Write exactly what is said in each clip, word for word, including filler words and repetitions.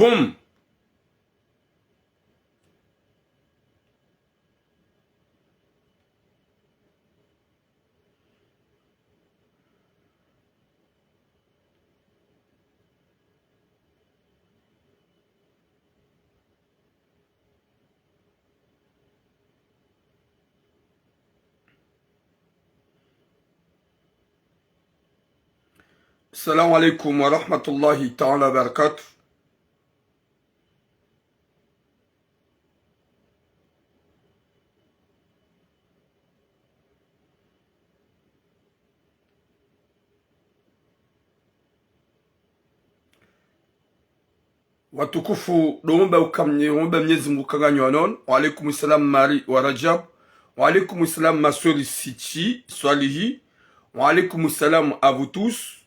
Boum. Assalamu alaikum wa rahmatullahi ta'ala wa barakatuh. Watukufu, ndo womba uka Mnye-, womba Mnyezi Mungu uka nganyi wa nono. Wa alaikum salam Mari wa Rajab. Wa alaikum salam Masweri Siti Swalihi. Wa alaikum salam à vous tous.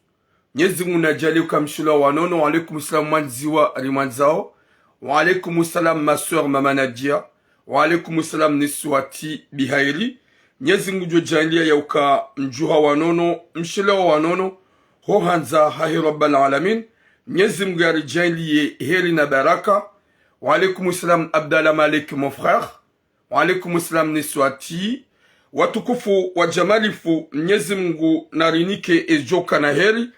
Mnyezi Mungu nadjaanliye uka mshilo wa nono. Wa alaikum salam Mwandziwa rimwandzao. Wa alaikum salam ma sœur Mama Nadia. Wa alaikum salam Niswati Bihairi. Mnyezi Mungu ngudjo djaanliya ya uka mdjuha wa nono, mshilo wa nono, ho handza hahe Rabbal Alamin. Mnyezi Mungu yaridjaanliye heri na baraka. Wa alaikum salam Abdallah Malik, mon frère. Wa alaikum salam Niswati. Watukufu wa djamalifu, Mnyezi Mungu narinike edjoka na heri.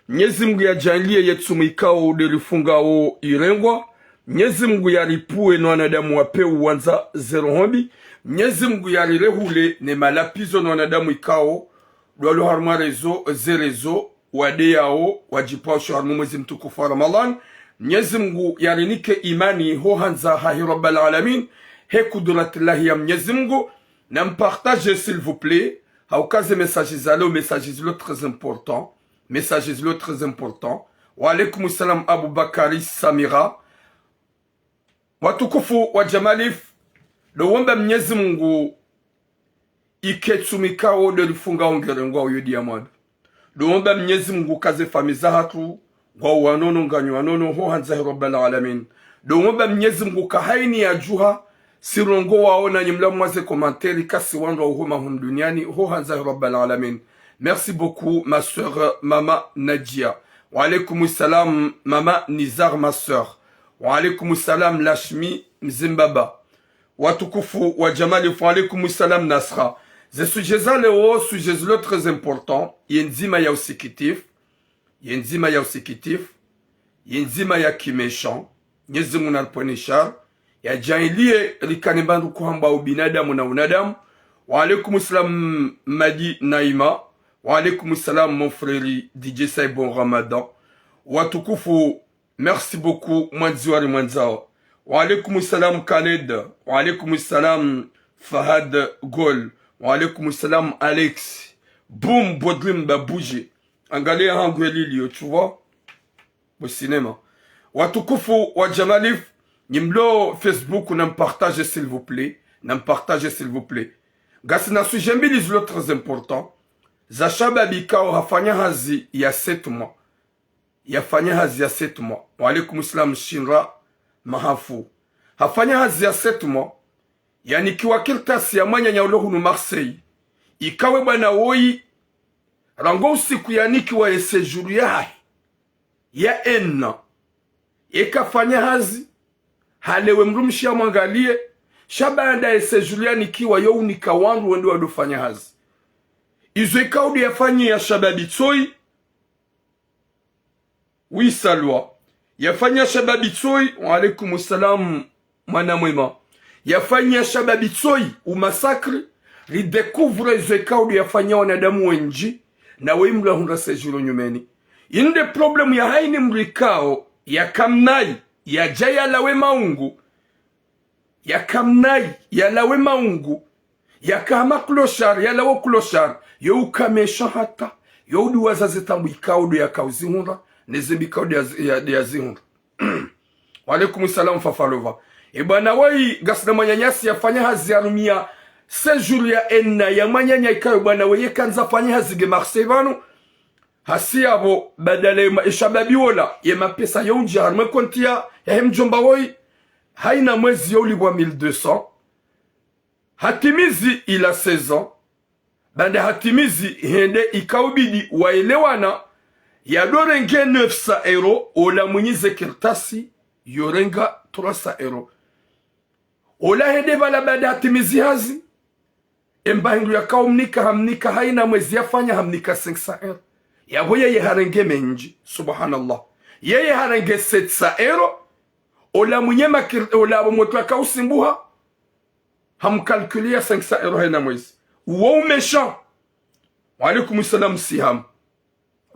Mnyezi Mungu yadjaanliye ye tsumu ikao nde rifungao irengwa. Mnyezi Mungu yaripvuwe no wanadamu wa pewu wandza ze roho mbi. Mnyezi Mungu yarirehule ne malapvizo no wanadamu ikao ndo walo harumwa rezo, ze rezo, wadeyao, wadjipvao sho harumwa mwezi mtukufu wa Ramadhan. Mnyezi Mungu yarinike imani ho handza hahe Rabbal Alamin, he kudratillahi ya Mnyezi Mungu. Na mpartage, s'il vous plaît. Hauka ze messages za leo, messages zilo très important. Messages zilo très important. Wa alaikum salam Abubakari Samira. Watukufu wa djamalifu, ndo womba Mnyezi Mungu ike tsumu ikao nde rifungao ngirengwao yo diamwadu. Ndo womba Mnyezi Mungu uka ze famiyi zahatru, ngwao wa nono, nganyi wa nono, ho handza he Rabbal Alamin. Ndo womba Mnyezi Mungu uka hayina ya djuha, si rongowao nanyi mlamuwa ze commentaires, kasi wandru wa uhoma hunu duniani, ho handza he Rabbal Alamin. Merci beaucoup, ma sœur, Mama Nadia. Wa alaikum salam, Mama Nizar, ma sœur. Wa alaikum salam Lashmi Mzimbaba. Watukufu wa djamalifu, wa alaikum salam Nasra. Ze sujets za leo, sujets zilo très important, ye ndzima ya usikitif, ye ndzima ya usikitif, ye ndzima ya ki méchant. Mnyezi Mungu naripvwene shar, yadjaanliye rikane mbandru kuhamba ubinadamu na unadamu. Wa alaikum salam Madi Naima. Wa alaikum salam mon frère D J Sai, bon Ramadan. Watukufu, merci beaucoup, Mwandziwa rimwandzao. Wa alaikum salam Khaled. Wa alaikum salam Fahad Gol. Wa alaikum salam Alex. Boum, Bodrim Babuje. Angaliya hangu elilio, tu vois. Bo cinéma. Watukufu wa djamalifu, nyi mlo Facebook, na mpartage, s'il vous plaît. Na mpartage, s'il vous plaît. Ngasina sujets mbili zilo très important. Za shababi ikao hafanya hazi ya sept mois. Yafanya hazi ya sept mois. Wa alaikum salam Shinra Mahafu. Hafanya hazi ya sept mois. Yanikiwa kartasi ya mwananya ulo hunu Marseille. Ikao ye bwana woyi, rangu usiku yanikiwa ye séjour yahahe ya un an, eka hafanya hazi, halewe mdrumshe yamwangaliye, sha baanda ye séjour yanikiwa yo unika wandru wende wado fanya hazi. Izo ikao nde yafanya ya shababi tsoyi. Wisalwa. Yafanya shababi tsoyi. Wa alaikum salam, mwana mwema. Yafanya shababi tsoyi, u massacre. Ridécouvre izo ikao nde yafanya wanadamu wendji. Na weyi mlo hundra séjour nyumeni. Inde problème ya hayina mdru ikao, yaka mnayi, yadja yalawe maungu. Yaka mnayi, yalawe maungu, yaka hama clochard, yalawe clochard, yo uka méchant hata, yo uduwaza ze taabu ikao nde yaka uzihundra, ne zembi ikao nde yazi-, ya-, nde yazihundra. Wa alaikum salam Fafalova. E bwana woyi, ngasina mwananyasi yafanya hazi yarumia séjour ya un an ya mwananya ikao bwana woyi kandza fanya hazi nge Marseille pvanu. Hasi yapvo, badala ye ma-, ye shababi wola, ye mapesa yo undjia harumwa ye konti ya, yahe mdjomba woyi, hayina mwezi yo ulipvwa mille deux cents. Hatimizi, il a seize ans. Baanda hatimizi, hende ikao ubidi waelewana, yado renge neuf cents euros, ola mwinyi ze kartasi, yorenga trois cents euros. Ola hende pvala baada hatimizi hazi, emba hindru yakaomnika, hamnika haina mwezi yafanya, hamnika cinq cents euros. Yapvo yeye harenge mendji, subhanallah. Yeye harenge sept cents euros, ola mwenye makir-, ola mwetu yakausimbuha, hamcalculia cinq cents euros haina mwezi. Uwo uméchant. Wa alaikum salam Siham.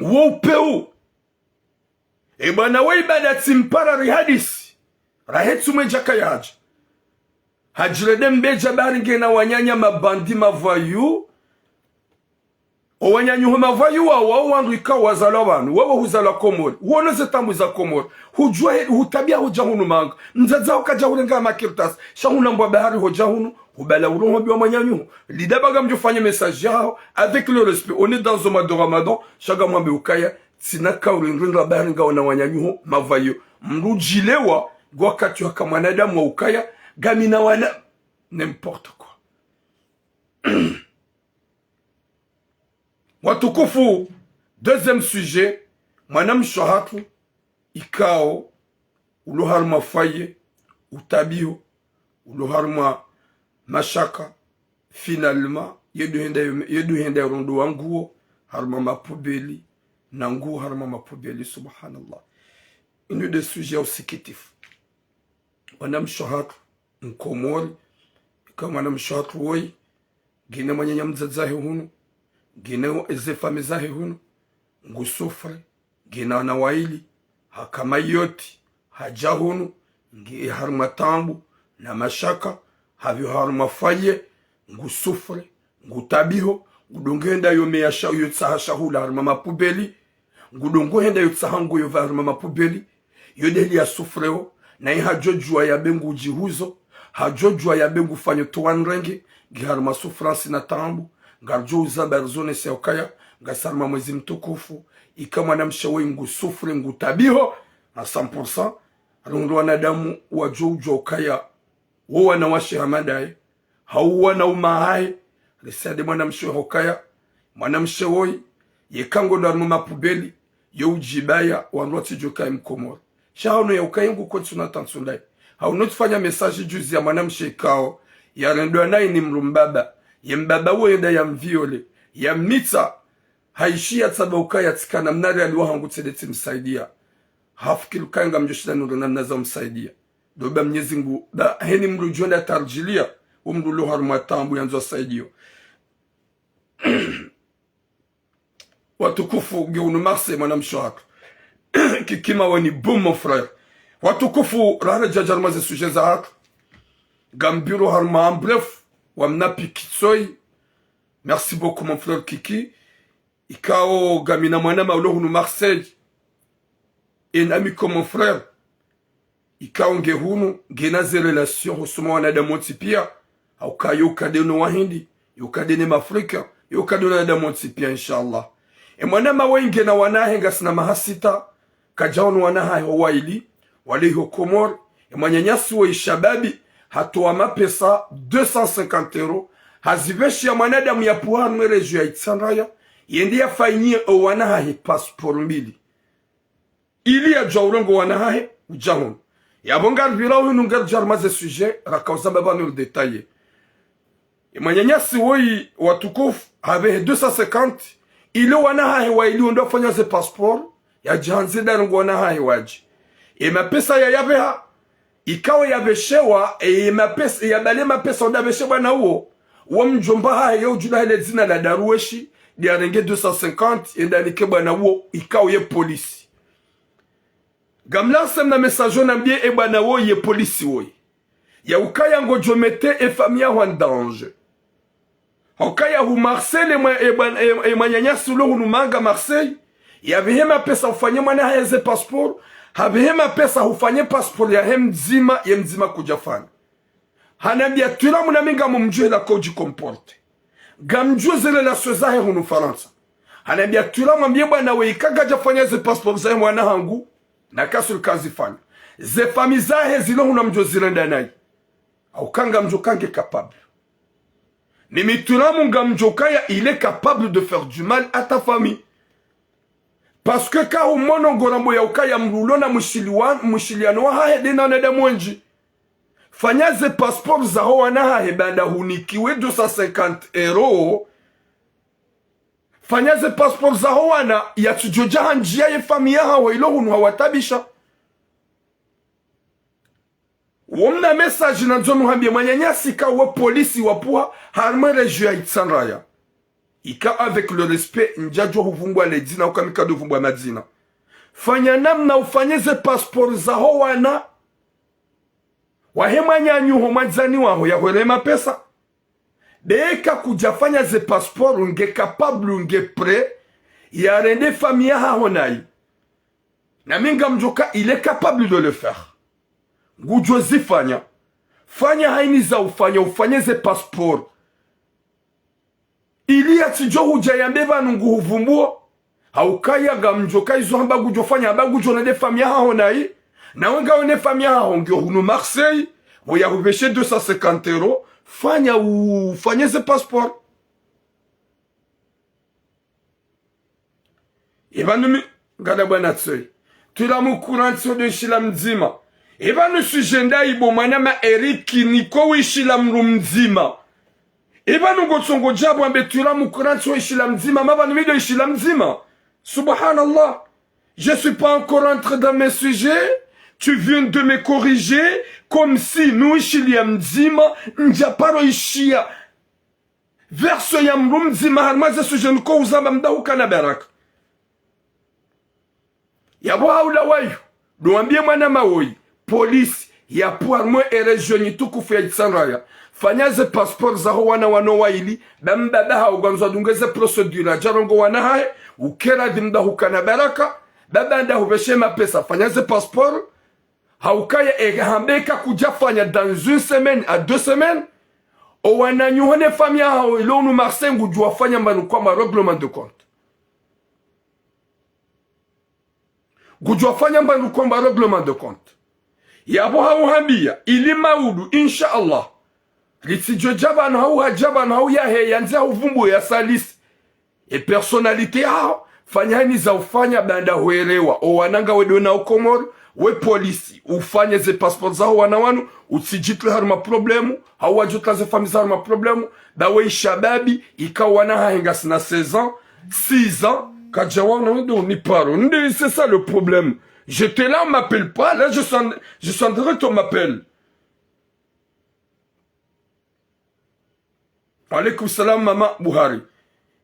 Uwo upeu. E bwana we ibada tsimpara rihadisi. Rahetsu mwedja kayadja. Hadjirede mbedja bari ngena wananya mabandi mavayu. O wananyaho mavayu wawo, wandru ikao wazalwa pvanu. Wewe huzalwa Komori. Uono ze taabu za Komori. Hudjua he-, hutabia hodja hunu manga. Mdzadze waho kadja hurenga makartasi. Sha hunambwa bahari hodja hunu. Hubala urongo mbi wa mwananyaho. Lidaba ngamdjo fanya message yaho. Avec le respect. On est dans un mois de Ramadan. Sha ngamwambe ukaya. Tsina kauri ndrindra bahari ngaona wananyaho mavayu. Mdru djilewa, ngwakati waka mwanadamu wa ukaya, ngamina wana, n'importe quoi. Watukufu, deuxième sujet, mwanamshe hatru, ikao, ulo harumwa foyer, utabiho, ulo harumwa mashaka, finalement, yedu henda yo-, yedu henda yorondowa nguo, harumwa mapubeli, na nguo harumwa mapubeli, subhanallah. Inu nde sujet ya usikitifu. Mwanamshe hatru, Mkomori, ika mwanamshe hatru woyi, ngena mwananya mdzadze wahe hunu, ngena ze famille zahe hunu, ngu souffre, ngena wana waili, haka Mayotte, hadja hunu, nge harumwa taabu, na mashaka, hapvio harumwa foyer, ngu souffre, ngu tabiho, ngudongo henda yo meya sha-, yo tsaha shahula harumwa mapubeli, ngudongo henda yo tsaha nguo yo pva harumwa mapubeli, yo ndeli ya souffreo, naye hadjodjua yabe ngudjihuzo, hadjodjua yabe ngufanyo towa nrenge, nge harumwa souffrance na taabu, ngaridjo uzamba rizonese ukaya, ngasi harumwa mwezi mtukufu, ika mwanamshe woyi ngu souffre, ngu tabiho, à cent pour cent, rihundru wanadamu wadjo udjua ukaya, wo wanawashe hama ndaye, hau wanaume hahe, risade mwanamshe hokaya, mwanamshe woyi, yeka ngondo harumwa mapubeli, yo udjibaya, wandru watsidjo kaya Mkomori. Sha hauno ya ukaya ngu kotsu na tantsu ndaye. Hauno tsufanya message juzi ya mwanamshe ikao, yarendwa nayi ni mdru mbaba, ye mbaba wo yenda ya mviole, ya mitsa, haishia tsaba ukaya tsikana mna riali wahangu tsende tsimsaidia. Hafikiri ukaya ngamdjo shinda nuru namna za umsaidia. Ndo ba Mnyezi Mngu, ba heni mdru djo nda tardjilia, wo mdru ulo harumwa taabu yandzo asaidiwe. Watukufu, nge hunu Marseille, mwanamshe hatru. Kiki Maweni, boum, mon frère. Watukufu, raha ridja harumwa ze sujet zahatru. Ngambiro harumwa en bref, wa mna piki tsoyi. Merci beaucoup, mon frère Kiki. Ikao ngamina mwanama ulo hunu Marseille. Un ami comme mon frère. Ikao nge hunu, ngena ze relation, hosoni mwa wanadamu wontsi pia. Hauka yo ukade no wahindi, yo ukade ne mafrika, yo ukade no wanadamu wontsi pia, inshallah. E mwanama woyi ngena wanahe ngasina maha sita, kadja hunu wanahahe ho waili, wale iho Komori, e mwananyasi woyi shababi, hatowa mapesa deux cent cinquante euros, hazipveshiya mwanadamu yapvuha harumwa e région ya Itsandraya, yende yafanyie o wanahahe passeport mbili. Ili yadjua urengo wanahahe, udja hunu. Yapvo ngaripvira hunu ngaridja harumwa ze sujet, raka uzamba pvanu ridétailler. E mwananyasi woyi watukufu, hapvehe deux cent cinquante, ile wanahahe waili wende wafanya ze passeport, yadje handze nda rengo wanahahe wadje. E mapesa ya yapveha, ikao yapveshewa, e mapesa, yabale mapesa wende wapveshe bwana uwo, wo mdjomba hahe yo udjulwa hele dzina la Daruweshi, nde yarenge deux cent cinquante, yende yanike bwana uwo, ikao ye polisi. Ngamlanse mna message nambiye e bwana woyi ye polisi woyi. Ya ukaya ngodjo mettre e famille yaho en danger. Hukaya hu Marseille mwa-, e bwana, e, e mwananyasi ulo hunu manga Marseille. Yapvehe mapesa hufanye mwanahahe ze passeport. Hapvehe mapesa hufanye passeport yahe mdzima, ye mdzima kudjafanya. Hanambiya twila muna mi ngamumdjuwa ila ko udji comporter. Ngamdjuwa ze relation zahe hunu Farantsa. Hanambiya twila mwambiye bwana we ika kadjafanya ze passeport zahe mwana hangu, na kasuri kazifanya. Ze famille zahe zilo hunu ngamdjo zirenda nayi. Hauka ngamdjo ka nge capable. Mimi twila mu ngamdjo kaya il est capable de faire du mal à ta famille. Parce que ka humono ngo rambo ya ukaya mdru ulo na mwishiliwa-, mwishiliano wahahe de na wanadamu wendji. Fanya ze passeport zaho wana hahe baanda hunikiwe deux cent cinquante euros. Fanya ze passeport zaho wana yatsidjodja ha ndziya ye famiyi yahaho ilo hunu hawataabisha. Wo mna message nandzo nuhambiye mwananyasi ka we polisi wapvuha harimwa région ya Itsandraya. Ika avec le respect, ndjadjo huvumbwa le dzina, uka mi kado huvumbwa madzina. Fanya namna ufanye ze passeport zaho wana wahe mwananyaho, mwandzani waho, yahwere mapesa. Be eka kudjafanya ze passeport, nge capable, nge prêt, yarende famiyi yahaho nayi. Na mi ngamdjoka, il est capable de le faire. Ngudjo zifanya. Fanya hayina za ufanya, ufanye ze passeport. Ili yatsidjo hudja yambe pvanu nguhuvumbuo. Haukaya ngamdjoka izo hamba ngudjo fanya, hamba ngudjo nende famiyi yahaho nayi. Na we ngawe ne famiyi yahaho ngiyo hunu Marseille, pvo yahupveshe deux cent cinquante euros, fanya u-, ufanye ze passeport. Epvanu mi, ngada bwana tsoyi. Tula mukurantso de shila mdzima. Epvanu sujet ndayi bo mwanama Eric, niko wishila mdru mdzima. Epvanu ngotsongo djabu ambe tula mukurantso wishila mdzima, ma pvanu mi ndo ishila mdzima. Subhanallah. Je suis pas encore entré dans mes sujets. Tu viens de me corriger comme si nu ishiliya mdzima, ndja paro ishiya version ya mdru mdzima harimwa ze sujet niko uzamba mdahukana baraka. Yapvo haula wayo, ndo wambiye mwanama woyi, polisi, yapvo harimwa e région nyi tukufu ya Itsandraya, fanya ze passeport zaho wana wanu wayili, ba mbaba hawo ngwandzo adunge ze procédure, adjarongowe wana hahe, uke radhi mdahukana baraka, ba baanda hupveshe mapesa, fanya ze passeport, haukaya eka hambe ka kudjafanya dans une semaine à deux semaines, o wananyaho ne famiyi yahawo ilo hunu Marseille ngudjo wafanya mbanu kwamba règlement de compte. Ngudjo wafanya mbanu kwamba règlement de compte. Yapvo hauhambiya, ili maudu, insha Allah. Ritsidjo dja pvanu hau hadja pvanu hau yahe, yandze huvumbuo yasalisi e personnalité yaho, fanya hayina za ufanya baanda hwerewa. O wana ngawe ndo nao Komori, we polisi, ufanye ze passeport zaho wana wanu, utsidjitre harimwa problème, hau wadjotria ze famiyi zaho harimwa problème, ba we ishababi, ika wana hahe ngasina seize ans, six ans, kadjawaona wendo ni paro. Nde, c'est ça le problème. J'étais là, on m'appelle pas, là je suis en, je suis en direct, on m'appelle. Wa alaykum salam, mama Buhari.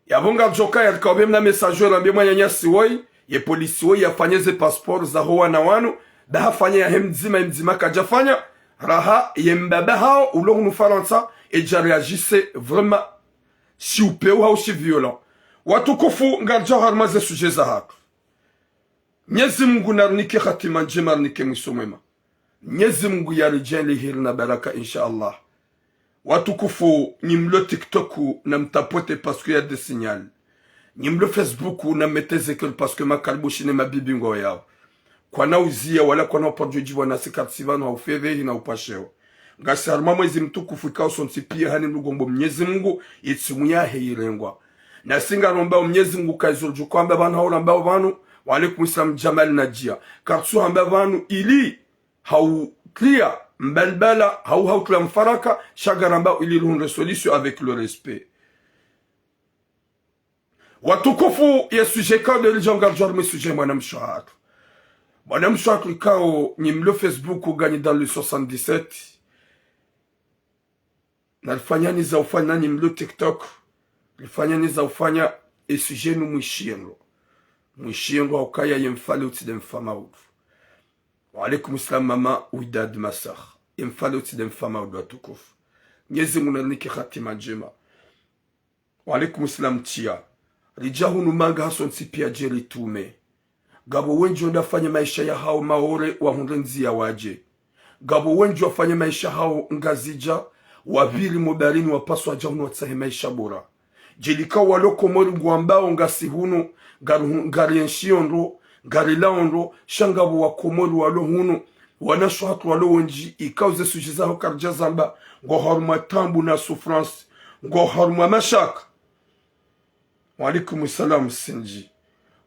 Yapvo ngadjoka yarikao be mna message wo rambiye mwananyasi woyi, ye polisi woyi yafanye ze passeport zaho wana wanu, ba hafanya yahe mdzima, ye mdzima kadjafanya, raha ye mbaba hawo ulo hunu Farantsa, edja réagisse vraiment, si upvewu hau si violent. Watukufu, ngaridjao harimwa ze sujet zahatru. Mnyezi Mungu narinike hatima ndjema, arinike mwiso mwema. Mnyezi Mungu yaridjaanliye heri na baraka, insha Allah. Watukufu, nyi mlo TikTok, na mtapote parce que y a des signal. Nyi mlo Facebook, na mmeteze cœur parce que makaribu shine mabibi ngo yao. Kwana uziya, wala kwana upvadjo djibwa nasi kartsi pvanu ha ufedhehi na upvashewa. Ngasi harimwa mwezi mtukufu ikao sontsi piya hani mlugombo Mnyezi Mungu, ye tsimu yahe irengwa. Nasi ngarombao Mnyezi Mungu kaizo djo hamba pvanu hau rambao pvanu, wa alaykum salam Jamal Nadia. Kartsu hamba pvanu ili hau tria mbalbala, hau hau tria mfaraka, sha ngarambao ili rihundre solution avec le respect. Watukufu, ye sujet ikao ndo ridjao ngaridjo harimwa e sujet mwanamshe hatru. Mwanamshe hatru ikao nyi mlo Facebook nganyi dans le soixante-dix-sept. Narifanyani za ufanya nyi mlo TikTok. Rifanyani za ufanya e sujet nu mwishie ndro. Mwishie ndro haukaya ye mfale utsi nde mfa maudu. Wa alaykum salam mama Widad Masar. Ye mfale utsi nde mfa maudu watukufu. Mnyezi Mungu narinike hatima ndjema. Wa alaykum salam tia. Ridja hunu manga hasontsi piya dje ritume. Ngapvo wendji wenda fanya maesha yahawo Maore wahundre ndziya wadje. Ngapvo wendji wafanya maesha yahawo Ngazidja, wapviri mo bahari ni wapvaswa wadja hunu watsahe maesha bora. Djelika walo Komori ngwambao ngasi hunu, ngari hu-, ngarienshio ndro, ngarilao ndro, sha ngapvo wa Komori walo hunu, wanashe hatru walo wendji, ikao ze sujet zaho karidja zamba, ngwao harumwa taabu na souffrance, ngwao harumwa mashaka. Wa alaykum salam Sindji.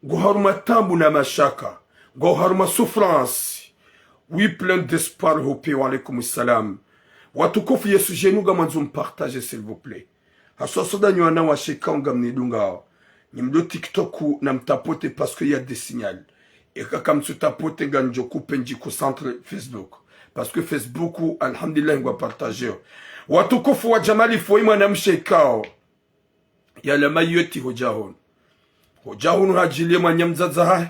Ngo harumwa taabu na mashaka. Ngo harumwa souffrance. Oui, plein d'espoir, hope, wa alaikum salam. Watukufu, ye sujet inu ngamwandzo mpartage, s'il vous plaît. Haswa soda nyi wanawashe ikao ngamnidungao. Nyi mlio TikTok namtapote parce que y a des signal. Eka kamtsutapote ngamdjo couper ndji concentré Facebook. Parce que Facebook, alhamdulillah, ngwa partageo. Watukufu wa Jamali Foyi mwanamshe ikao. Yalama yoti hodja hunu. Hodja hunu hadjiliye mwananya mdzadze hahe.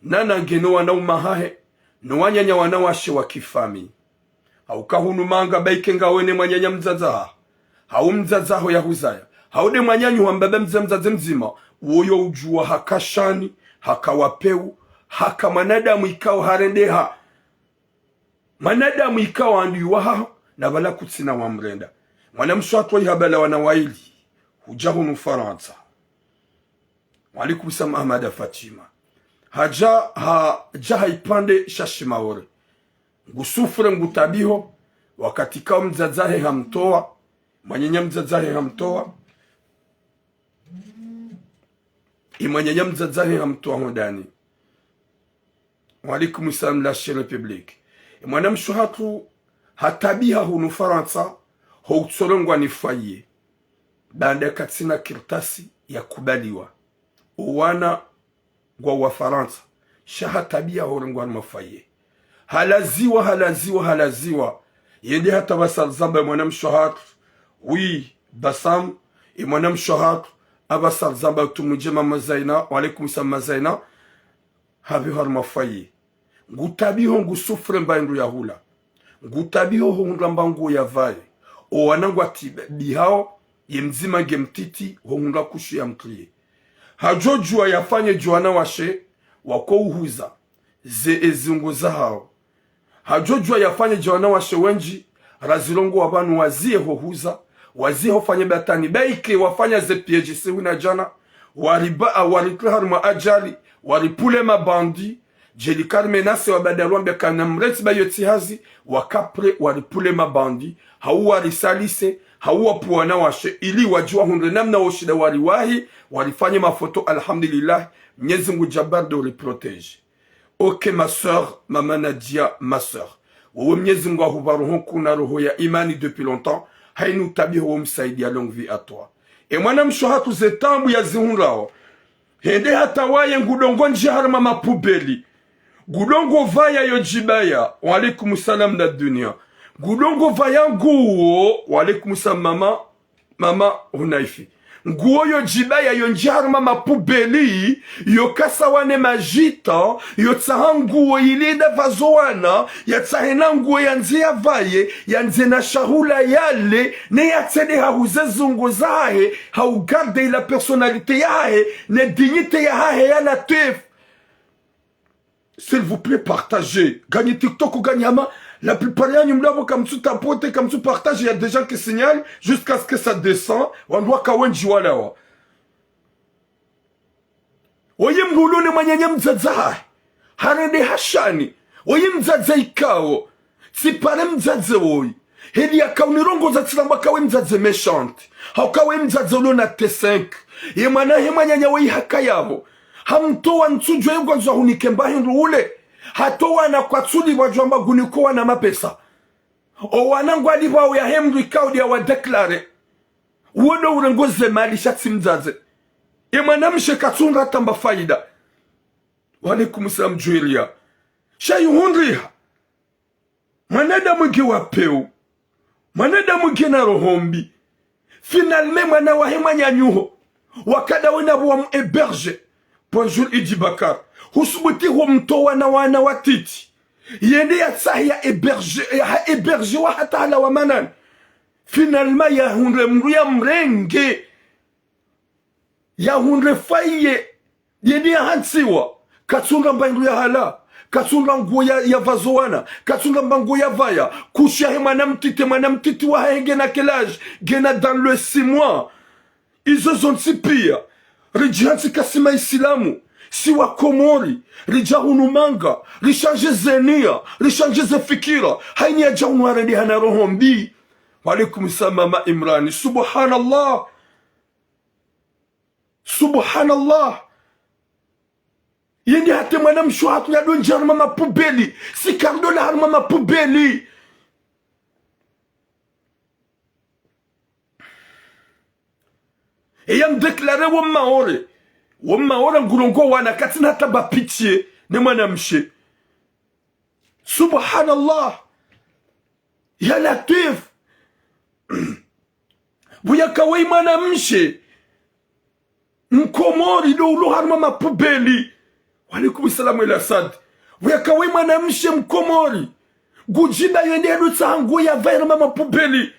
Nana ngeno wananya hahe. No wananya wanawashe wa kifamiyi. Hauka hunu manga baike ngawe ne mwananya mdzadze haho. Hau mdzadze haho yahuzaya. Hau nde mwananyaho wa mbaba mdzima mdzadze mdzima. Woyo udjuwa haka shani, haka wa peu, haka mwanadamu ikao harendeha. Mwanadamu ikao handu iwahaho, na pvala kutsina wamrenda. Mwanamshe hatru ihabala wana waili. Hudja hunu Farantsa. Wa alaikum salam Ahmada Fatima. Hadja, hadja ha ipvandre sha Shimaore. Ngu souffre, ngu taabiho, wakati ikao mdzadze hahe hamtowa, mwananya mdzadze hahe hamtowa, i mwananya mdzadze hahe hamtowa hondani. Wa alaikum salam la chère République. E mwanamshe hatru hataabiha hunu Farantsa, ho utsorongwa ni foyer. Baanda katsina kartasi ya kubaliwa. O wana ngwao Farantsa. Sha hataabiha horengwa harumwa foyer. Halaziwa, halaziwa, halaziwa. Yende hata pvasa rizamba e mwanamshe hatru. Oui, Bassam, e mwanamshe hatru. Apvasa rizamba utumu ndjema Mazaina. Wa alaikum salam Mazaina. Hapvi harumwa foyer. Ngu taabiho, ngu souffre mba hindru ya hula. Ngu taabiho ho hundra mba nguo ya pvaye. O wana ngwa taabihao, ye mdzima nge mtiti, ho hundra couche ya mtriye. Hadjo djuwa yafanye dje wanawashe, wako uhuza, ze ezinguo zahao. Hadjo djuwa yafanye dje wanawashe wendji, razirongowa pvanu waziye ho huza, waziye ho fanye batwani, baike wafanya ze piège siku na djana, wariba, waritre harumwa ajali, waripvule mabandi, djeli kari menase wa badalwa mbia kana mreti ba yo tsi hazi, waka prêt waripvule mabandi, hau warisalise, hau wapvuwa wanawashe, ili wadjuwa hundre namna wo shinda wariwahi, warifanye mafoto, alhamdulillah, Mnyezi Mngu Jabbar ndo uriprotégé. Ok, ma sœur, Mama Nadia, ma sœur. Wewe Mnyezi Mngu ahupva roho nkuu na roho ya imani depuis longtemps, hayinu taabiho wo msaidia, longue vie à toi. E mwanamshe hatru ze taabu yazihundrao. Hende hata waye ngudongo ndjia harumwa mapoubelle. Ngudongo pvaya yo djibaya. Wa alaikum salam na dunia. Ngudongo pvaya nguo. Wa alaikum salam mama. Mama Hunaifi. Nguo yo djibaya yo ndjia harumwa mapoubelle, yo kasa wane majita, yo tsaha nguo ile nda pvazo wana, yatsahe na nguo yandze yapvaye, yandze na shahula yale, ne yatsende hahuze zungu zahahe, hau garder la personnalité yahahe, ne dignité yahahe ya Latwif. S'il vous plaît, partagez. Nganyi TikTok, nganyi hama. La plupart yanyu mlapvo kamtsu tapoter, kamtsu partager, il y a des gens qui signalent jusqu'à ce que ça descend. Wandru waka wendji walawa. Woyi mndru ulo ne mwananya mdzadze hahe. Harende hashani. Woyi mdzadze ikao. Tsipare mdzadze woyi. Heli yaka unirongoza tsiramba kawe mdzadze méchant. Hau kawe mdzadze ulo na T cinq. Ye mwana he mwananya woyi haka yapvo. Hamtowa ntsudjuwa ye ngwandzo hunike mba hindru ule. Hatowa na kwatsulipvwa djwamba nguniko wana mapesa. O wana ngwalipvwao ya he mndru ikao ndiye wa déclarer. Uwo ndo urengo ze mali sha tsi mdzadze. Ye mwanamshe katsuhundra tamba faida. Wa alaikum salam Julia. Sha yuhundriha. Mwanadamu nge wa peu. Mwanadamu nge na roho mbi. Finalement, mwana wahe mwananyaho. Wakada wena pvo wa mu héberger. Bonjour, Idi Bakar. Husubuti ho mtowa na wana watiti. Yende yatsahe ya héberger, ya ha héberger wa hata halawa manani. Finalement, yahundre mndru ya mrenge. Yahundre foyer. Yeni yahantsiwa. Katsuhundra mba hindru ya hala. Katsuhundra nguo ya, ya pvazo wana. Katsuhundra mba nguo ya pvaya. Couche yahe mwana mtiti, mwana mtiti wahahe ngena quel âge? Ngena dans le six mois. Izo zontsi pia. Ridjihantsi ka si maisilamu. Si wa Komori. Ridja hunu manga. Rishanje ze nia. Rishanje ze fikira. Hayini yadja hunu harende hana roho mbi. Wa alaikum salam mama Imrani. Subhanallah. Subhanallah. Yende hata mwanamshe hatru yadondjia harumwa mapubeli. Si karidola harumwa mapubeli. Eya mdéclaré wo Maore. Wo Maore ngurongoa wana katsina hata ba pitié ne mwanamshe. Subhanallah. Ya Latwif. Pvuyaka we mwanamshe Mkomori ndo ulo harumwa mapubeli. Wa alaykum salam El Asad. Pvuyaka we mwanamshe Mkomori. Ngudjiba yende yadotsaha nguo yapvae harumwa mapubeli.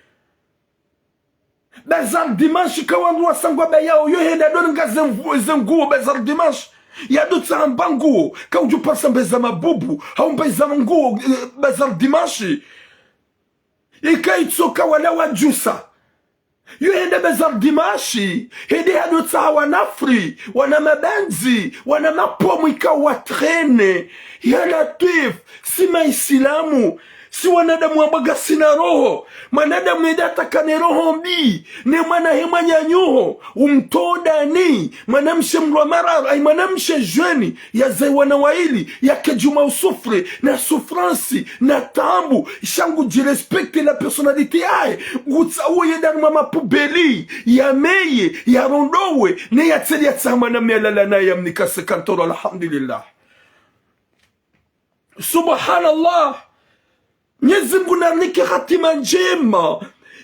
Bazar Dimanche ka wandru wasangwa ba yao, yo hende yadonga ze mvu-, ze nguo Bazar Dimanche. Yadotsaha mba nguo, ka udjuparisa mba za mabubu, hau mba za nguo, eh, Bazar Dimanche. Ika itsoka wala wadjusa. Yo hende Bazar Dimanche, hende hadotsaha wana fruits, wana mabandzi, wana mapomu ika watrene. Ya Latwif, si maisilamu, si wanadamu wamba ngasina roho. Mwanadamu yende yatakane roho mbi, ne mwanahe mwananyaho, umtodani, mwanamshe mlwa mararu, ayi mwanamshe jeune, yazaya wana waili, yake djuma usouffre, na souffrance, na taabu, sha ngudji respecté la personnalité yahe, ngutsaho yende harumwa mapubeli, yameye, yarondowe, ne yatseli yatsaha mwanamme yalala naye yamnika cinquante euros, alhamdulillah. Subhanallah. Mnyezi Mngu narinike hatima ndjema.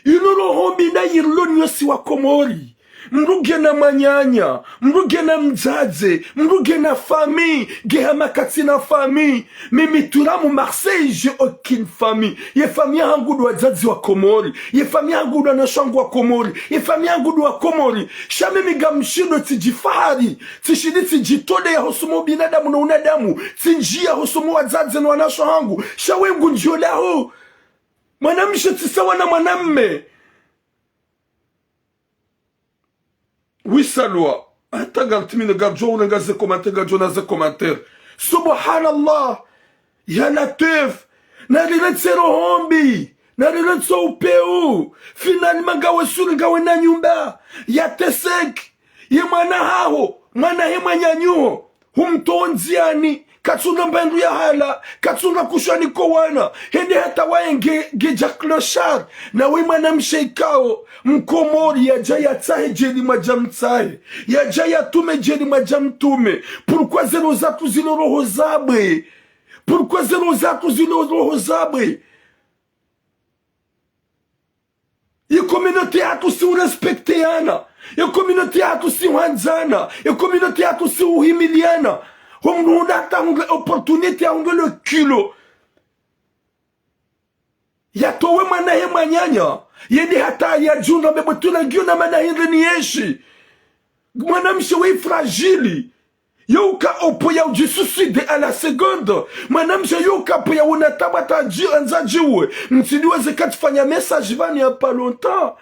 Inu roho mbi nayirilo nyontsi wa Komori. Mndru ngena mwananya, mndru ngena mdzadze, mndru ngena famille, nge hama katsina famille. Mimi tula mu Marseille, j'ai aucune famille. Ye famille yahangu ndo wadzadze wa Komori. Ye famille yahangu ndo wanashe wangu wa Komori. Ye famille yahangu ndo wa Komori. Sha mimi ngamshindo tsidjifahari. Tsishindi tsidjitole ya hosoma ubinadamu no unadamu. Tsindjia hosoma wadzadze no wanashe wahangu. Sha we ngundjio laho. Mwanamshe tsi sawa na mwanamme. Wisalwa. Hata ngartimine ngardjo urenga ze commentaire, ngardjo ona ze commentaire. Subhanallah. Ya Latwif. Nariretse roho mbi. Nariretse upeu. Finalement ngawe suri ngawe na nyumba. Yateseke. Ye mwana haho. Mwanahe mwananyaho. Humtowa ndziani. Katsuna mba ndru ya hala. Katsuna kushwani ko wana. Hende hata waye nge, nge dja clochard. Na we mwanamshe ikao Mkomori yadja yatsahe djeli mwadja mtsahe. Yadja yatume djeli mwadja mtume. Pourquoi ze roho zatru zilo roho za bwe? Pourquoi ze roho zatru zilo roho za bwe? Ye communauté yahatru si urespectéana. Ye communauté yahatru si uhandzana. Ye communauté yahatru si uhimiliana. Ho mndru hundra hata hundre opportunité, yahundre le culot. Yatowe mwanahe mwananya. Yende hata yadjundra mbepvo tula ngiyo na mana hindri ni yeshi. Mwanamshe we fragile. Yo uka opvo ya udjisuicide à la seconde. Mwanamshe yo uka opvo ya wona taabu hata dji-, handza djiwe. Mtsiniweze katsifanya message pvanu ya pas longtemps.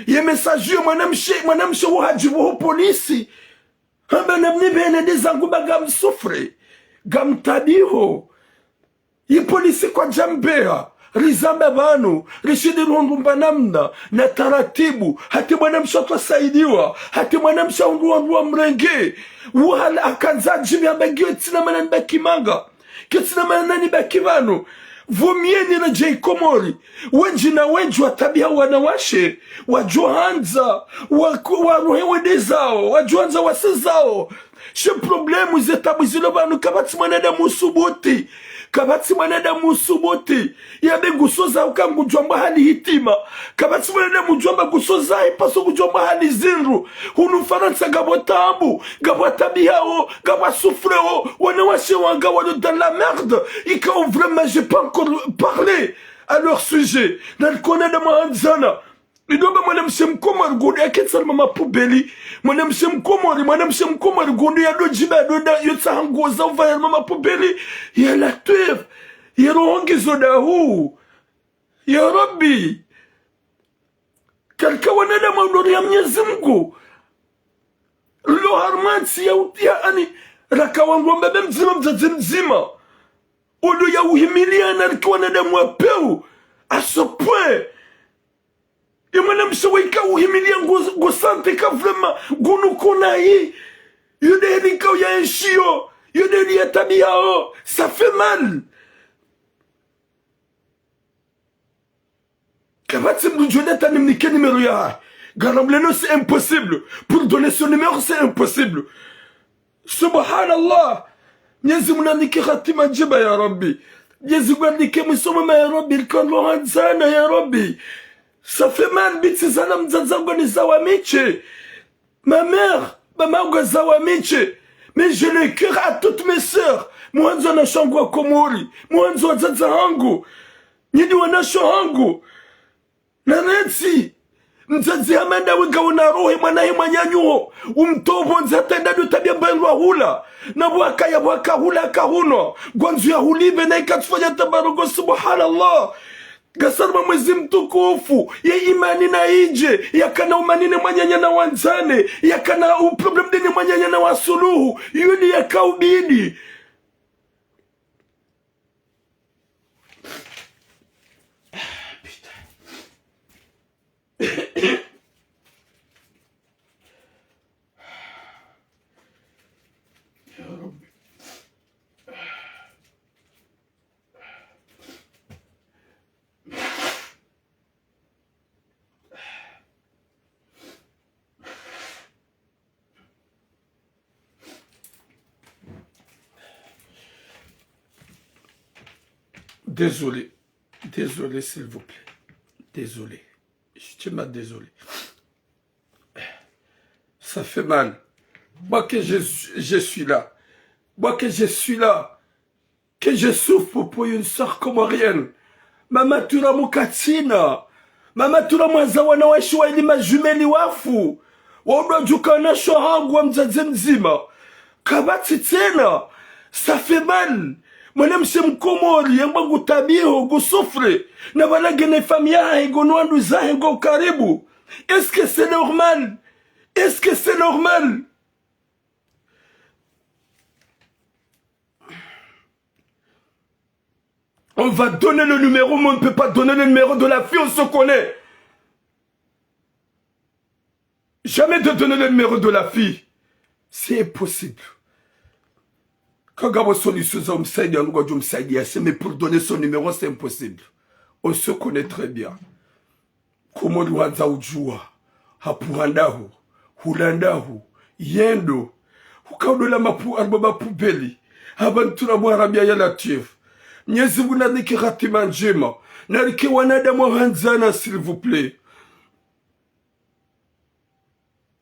Ye message yo mwanamshe, mwanamshe wo hadjibu ho polisi. Hamba namnipvene nde zangu ba ngamsouffre. Ngamtaabiho. Ye polisi kwadjambeha, rizamba pvanu, rishindi rihundru mba namna, na taratibu, hata mwanamshe hatru hasaidiwa, hata mwanamshe hundru wandru wamrenge, wuhala hakandza djibi hamba ngiyo tsina mana nibaki manga, ketsina mana nibaki pvanu, pvo mie niredjei Komori, wendji na wendji wataabiha wanawashe, wadjo handza, wa-, waruhe wende zawo, wadjo handza wase zawo, She problème ze taabu zilo pvanu, kapvatsi mwanadamu usubuti. Kapvatsi mwanadamu usubuti. Yambe ngusoza uka ngudjwamba hali hitima. Kapvatsi mwanadamu udjwamba ngusoza, ipaso ngudjwamba hali zindru. Hunu Farantsa ngapvo taabu, ngapvo wataabihawo, ngapvo wasouffrewo, wanawashe wanga walo dans la merde. Ikao vraiment, j'ai pas encore parlé à leur sujet. Na riko wanadamu handzana. Ido mba mwanamshe mkomori ngudjo yaketsi harumwa mapubeli. Mwanamshe mkomori, mwanamshe mkomori ngudjo yadodjiba, yadodja, yotsaha nguo za upvaya harumwa mapubeli. Ya Latwif. Ye roho ngizo dahu. Ya Rabbi. Karika wanadamu wa udori ya Mnyezi Mngu. Lo harumwa ntsi ya uti ya ani. Raka wangu wa mbaba mdzima, mdzadze mdzima. Odo ya uhimiliana riki wanadamu wa peu. À ce point. Ye mwanamshe waika uhimilia ngo, ngo santé ka vraiment, ngo nuko nayi. Yo nde heli ikao ya enshiyo. Yo nde liya tabiya o, ça fait mal. Kapvatsi mdru djo nde hata nimnike numéro yahahe. Ngaramleno, c'est impossible. Pour donner son numéro, c'est impossible. Subhanallah. Mnyezi Mungu nanike hatima ndjema ya Rabbi. Mnyezi Mungu nanike mwiso mwema ya Rabbi. Rikandro handzana ya Rabbi. Ça fait mal, bitsi zana mdzadze wangu ni zawa mitse. Ma mère, ba mangu zawa mitse. Mais j'ai le cœur à toutes mes sœurs. Mwandzo wanashe wangu wa Komori. Mwandzo wadzadze hangu. Nyinyi wanashe hangu. Na netsi. Mdzadze hama ndawe ngawe na roho mwana he mwananyaho. Umtowo pvondze hata enda ndo tabiya mba ndrwa hula. Na pvwaka ya pvwaka hula kahunwa. Ngwandzo ya hulive na ikatsufanya tabarugo, subhanallah. Ngasaruma mwezi mtukufu, ye imani na idje, yakana umani ne mwananya na wandzane, yakana u problème de ne mwananya na wasuluhu, yuli yakaubidi. Désolé. Désolé, s'il vous plaît. Désolé. Je suis tellement désolé. Ça fait mal. Moi que je, je suis là. Moi que je suis là. Que je souffre pour une sœur comorienne. Mama Turamu katsina. Mama Turamu haza wana washe wayili ma jumelles wafu. Waudwa djuka wanashe hangu wa mdzadze mdzima. Kapvatsi tsena. Ça fait mal. Mwanamshe mkomori, yamba ngutabiho, ngusouffre. Na pvala ngena famille yahahe, ngo no wandru zahe, ngo karibu. Est-ce que c'est normal? Est-ce que c'est normal? On va donner le numéro, mais on ne peut pas donner le numéro de la fille, on se connaît. Jamais de donner le numéro de la fille. C'est impossible. Kangapvo solution za umsaidia, nungu djo msaidia, c'est, mais pour donner son numéro, c'est impossible. On se connaît très bien. Komori wandza udjuwa, hapvuha ndahu, hula ndahu, yendo, hukaudola mapvu, harumwa mapvubeli, hapva ntura mwa harambia ya Latif. Mnyezi Mungu nanike hatima ndjema, narike wanadamu wahandzana, s'il vous plaît.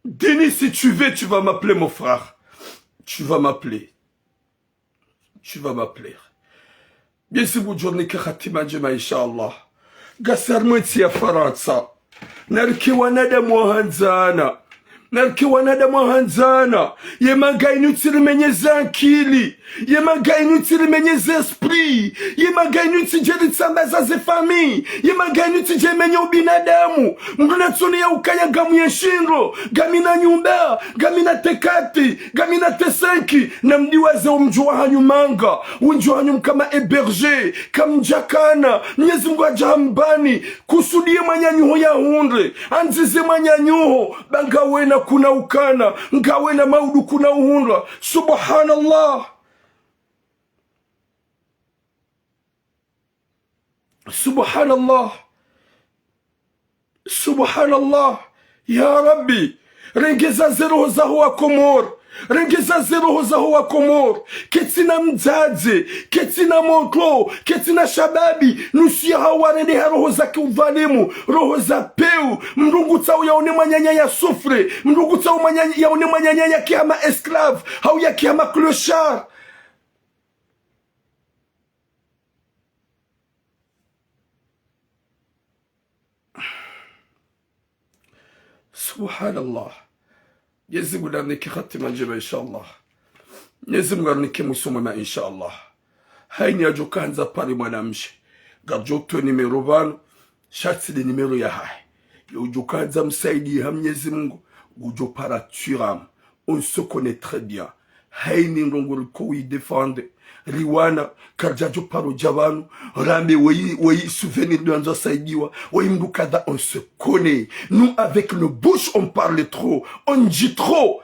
Dini, si tu veux, tu vas m'appeler mon frère. Tu vas m'appeler. Tu vas m'appeler. Mnyezi Mungu ngudjo rinike hatima ndjema, inshallah. Ngasi harumwa entsi ya Farantsa. Narike wanadamu wahandzana. Narike wanadamu wahandzana. Ye manga inu tsi rimenyeze ankili. Ye manga inu tsi rimenyeze esprit. Ye manga inu tsi dje ritsambaza ze famille. Ye manga inu tsi dje menye ubinadamu. Mndru natsone ya ukaya ngam ye shindro. Ngamina nyumba. Ngamina T quatre. Ngamina T cinq, namdiwaze omdjo wahanyu manga, wendji wahanyu mkama hébergé, kamdjakana, Mnyezi Mungu hadja hambani, kusudi ye mwananyaho yahundre, andzize mwananyaho, ba ngawena kuna ukana, ngawena maudu kuna uhundra. Subhanallah. Subhanallah. Subhanallah. Ya Rabbi, rengeza ze roho zaho wa Komori. Rengeza ze roho zaho wa Komori. Ketsina mdzadze, ketsina motro, ketsina shababi. Nusu yahawo warendeha roho za kiudhalimu, roho za peu. Mndru ngutsaho yaone mwananya ya souffre. Mndru ngutsaho mwananya, yaone mwananya yake hama esclave, hau yake hama clochard. Subhanallah. Mnyezi Mungu narinike hatima ndjema, inshallah. Mnyezi Mungu narinike mwiso mwema, inshallah. Haina yadjo kandza pare mwanamshe, ngamdjo towa numéro pvanu, sha tsi le numéro yahahe. Yo udjo kandza msaidiye ha Mnyezi Mungu, ngudjo para turam. On se connaît très bien. Haina ndrongo riko wi défendre. Riwana, karidjadjo paro dja pvanu, rambe weyi, weyi souvenir de wandzo saidiwa, weyi mndru kadha, on se connaît. Nous, avec nos bouches, on parle trop, on dit trop.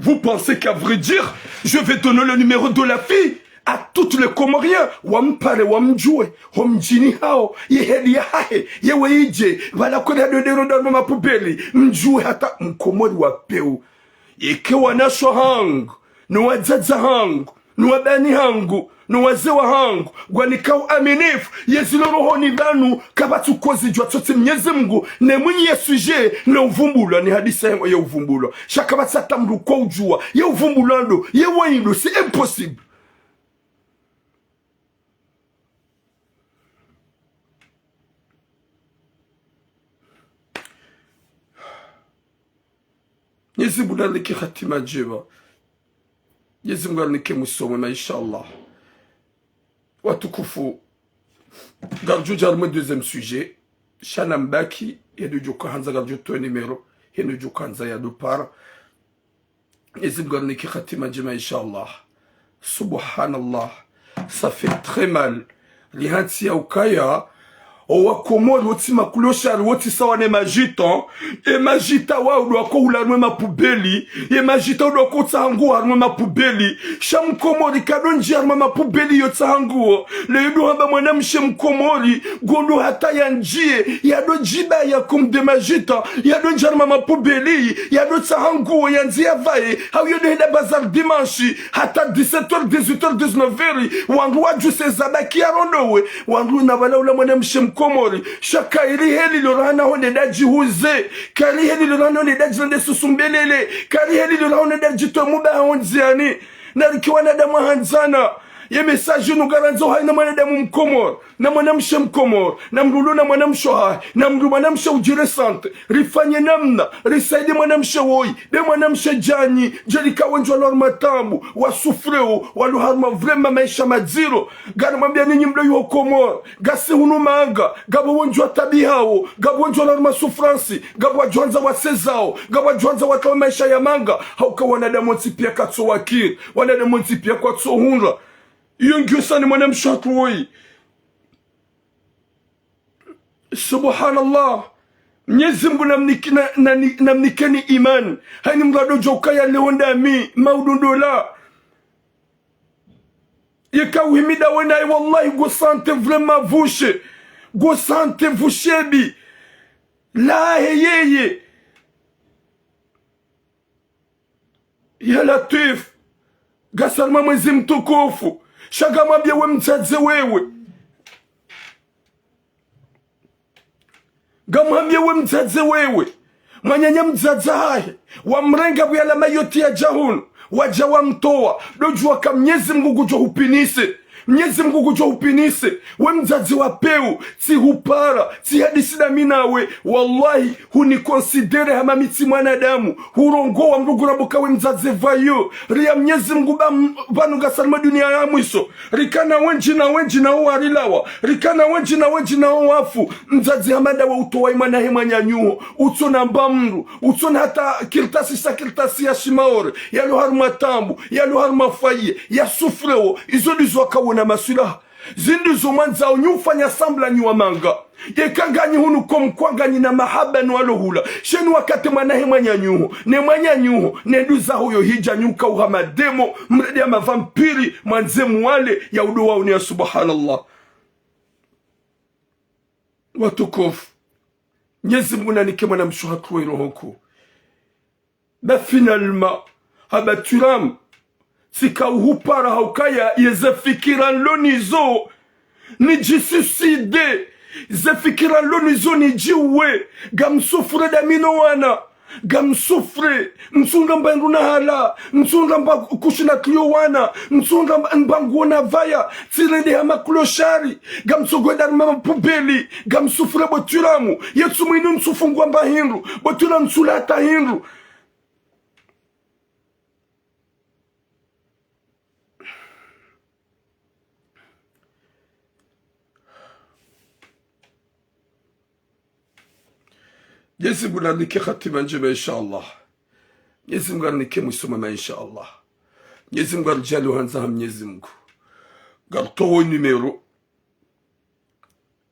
Vous pensez qu'à vrai dire, je vais donner le numéro de la fille à toutes les Comoriens, wampare, wamdjuwe, ho mdjini hawo, ye heli yahahe, ye weyidje, pvala kweli hadodero nda no mapubeli, mdjuwe hata Mkomori wa pewu. Yeka wanashe wahangu, no wadzadze wahangu, no wabani hangu, no wazee wahangu, ngwanikao uaminifu, ye zilo rohoni pvanu, kapvatsi ukozidjuwa tsotsi Mnyezi Mngu, ne mwinyi ye sujet, ne uvumbulwa, ne hadisi ye uvumbulwa. Sha kapvatsi hata mdru ko udjuwa, ye uvumbulwa ndo, ye wayi ndo, c'est impossible. Mnyezi Mngu narinike hatima ndjema. Mnyezi Mngu narinike mwiso mwema, inshallah. Watukufu, ngaridjo dja harumwa deuxième sujet. Sha na mbaki, yendo djo handza ngaridjo towa numéro, yendo djo handza yadopara. Mnyezi Mngu narinike hatima ndjema, inshallah. Subhanallah. Ça fait très mal. Rihantsi ya ukaya, o Wakomori, wotsi makloshari, wotsi sawa ne madjita. E madjita wawo ndo wako hula harumwa mapubeli. E madjita ndo wako tsaha nguo harumwa mapubeli. Sha Mkomori kado ndjia harumwa mapubeli yo tsaha nguo. Leo ndo hamba mwanamshe Mkomori, ngondo hata yandjie, yado djibaya comme des madjita, yado ndjia harumwa mapubeli, yado tsaha nguo yandzi yapvae, hau yodo henda bazar dimanche, hata dix-sept heures, dix-huit heures, dix-neuf heures, wandru wadjuse zabaki yarondowe, wandru na pvala ula mwanamshe Mkomori, sha kayiri heli lo rahana honde dadjihuze, kayiri heli lo rahana honde dadjirende susumbelele, kayiri heli lo rahana honde dadjitowe muba hondziani, narike wanadamu handzana, ye message inu ngarandzo haina mwanadamu Mkomori, na mwanamshe Mkomori, na mdru ulo na mwanamshe hahe, na mdru mwanamshe udjire santé. Rifanye namna, risaidie mwanamshe woyi, be mwanamshe djani, djeli ka wendji walo harumwa tabu, wasouffreo, walo harumwa vraiment maesha madziro. Ngarimwambia ninyi mlo iho Komori, ngasi hunu manga, ngapvo wendji watabihawo, ngapvo wendji walo harumwa souffrance, ngapvo wadjo handza wasezao, ngapvo wadjo handza wakawe maesha ya manga, hauka wanadamu wontsi pia kwatso wakiri, wanadamu wontsi pia kwatso hundra. Iyo ngiyo sani mwanamshe hatru woyi. Subhanallah. Mnyezi Mngu namniki-, na, na, namnikeni imani. Haini mdru ado djo ukaya leo ndami, maudundola. Yeka uhimida wenaye, wallahi, ngo santé vraiment vushe. Ngo santé vushebi. Lahe yeye. Ya Latwif, ngasi harumwa mwezi mtukufu, sha ngamwambie we mdzadze wewe. Ngamwambie we mdzadze wewe. Mwananya mdzadze hahe, wamrenga pvo yalawa mayote yadja hunu, wadja wamtowa, ndo djuwa ka Mnyezi Mngu ngudjo hupinise. Mnyezi Mngu ngudjo hupinise, we mdzadze wa pewu, tsi hupara, tsi hadisi dami nawe, wallahi, huni considéré hama mi tsi mwanadamu, hurongowa mdru ngurabo ka we mdzadze pvayo, riya Mnyezi Mngu ba m-, pvanu ngasi harumwa dunia ya mwiso, rikana wendji na wendji na wo warilawa, rikana wendji na wendji na wo wafu, mdzadze hama ndawe utowa ye mwana he mwananyaho, utsona mba mdru, utsona hata kartasi sa kartasi ya shimaore, yalo harumwa tabu, yalo harumwa foyer, ya souffreo, izo ndizo wakawona maswilaha. Zindru zo mwandzao nyi ufanya sambla nyi wa manga. Yeka nganyi hunu comme quoi nganyi na mahaba no walo hula. Sheni wakati mwana he mwananyaho, ne mwananyaho, ne nduzaho yo hidja nyi uka uha mademo, mredi ya mavampiri, mwandze muwale, ya udo wa unia subhanallah. Watukufu. Mnyezi Mngu nanike mwanamshe hatru woyi roho nkuu. Ba finalement, haba Thuram, tsika uhupara haukaya ye ze fikira nlo nizo, nidjisuicide, ze fikira nlo nizo nidjiuwe, ngamsouffre dami no wana, ngamsouffre, ntsundra mba ndru na hala, ntsundra mba kushina kliyo wana, ntsundra mba, mba nguo na pvaya, tsirende hama kloshari, ngamtsohwenda harumwa mapubeli, ngamsouffre bo Thuram, yetsu mwinu ntsufungwa mba hindru, bo Thuram ntsula hata hindru. Mnyezi Mngu nanike hatima ndjema, inshallah. Mnyezi Mngu nanike mwiso mwema, inshallah. Mnyezi Mngu aridjaanlie uhandza ha Mnyezi Mngu. Ngaritowo numéro.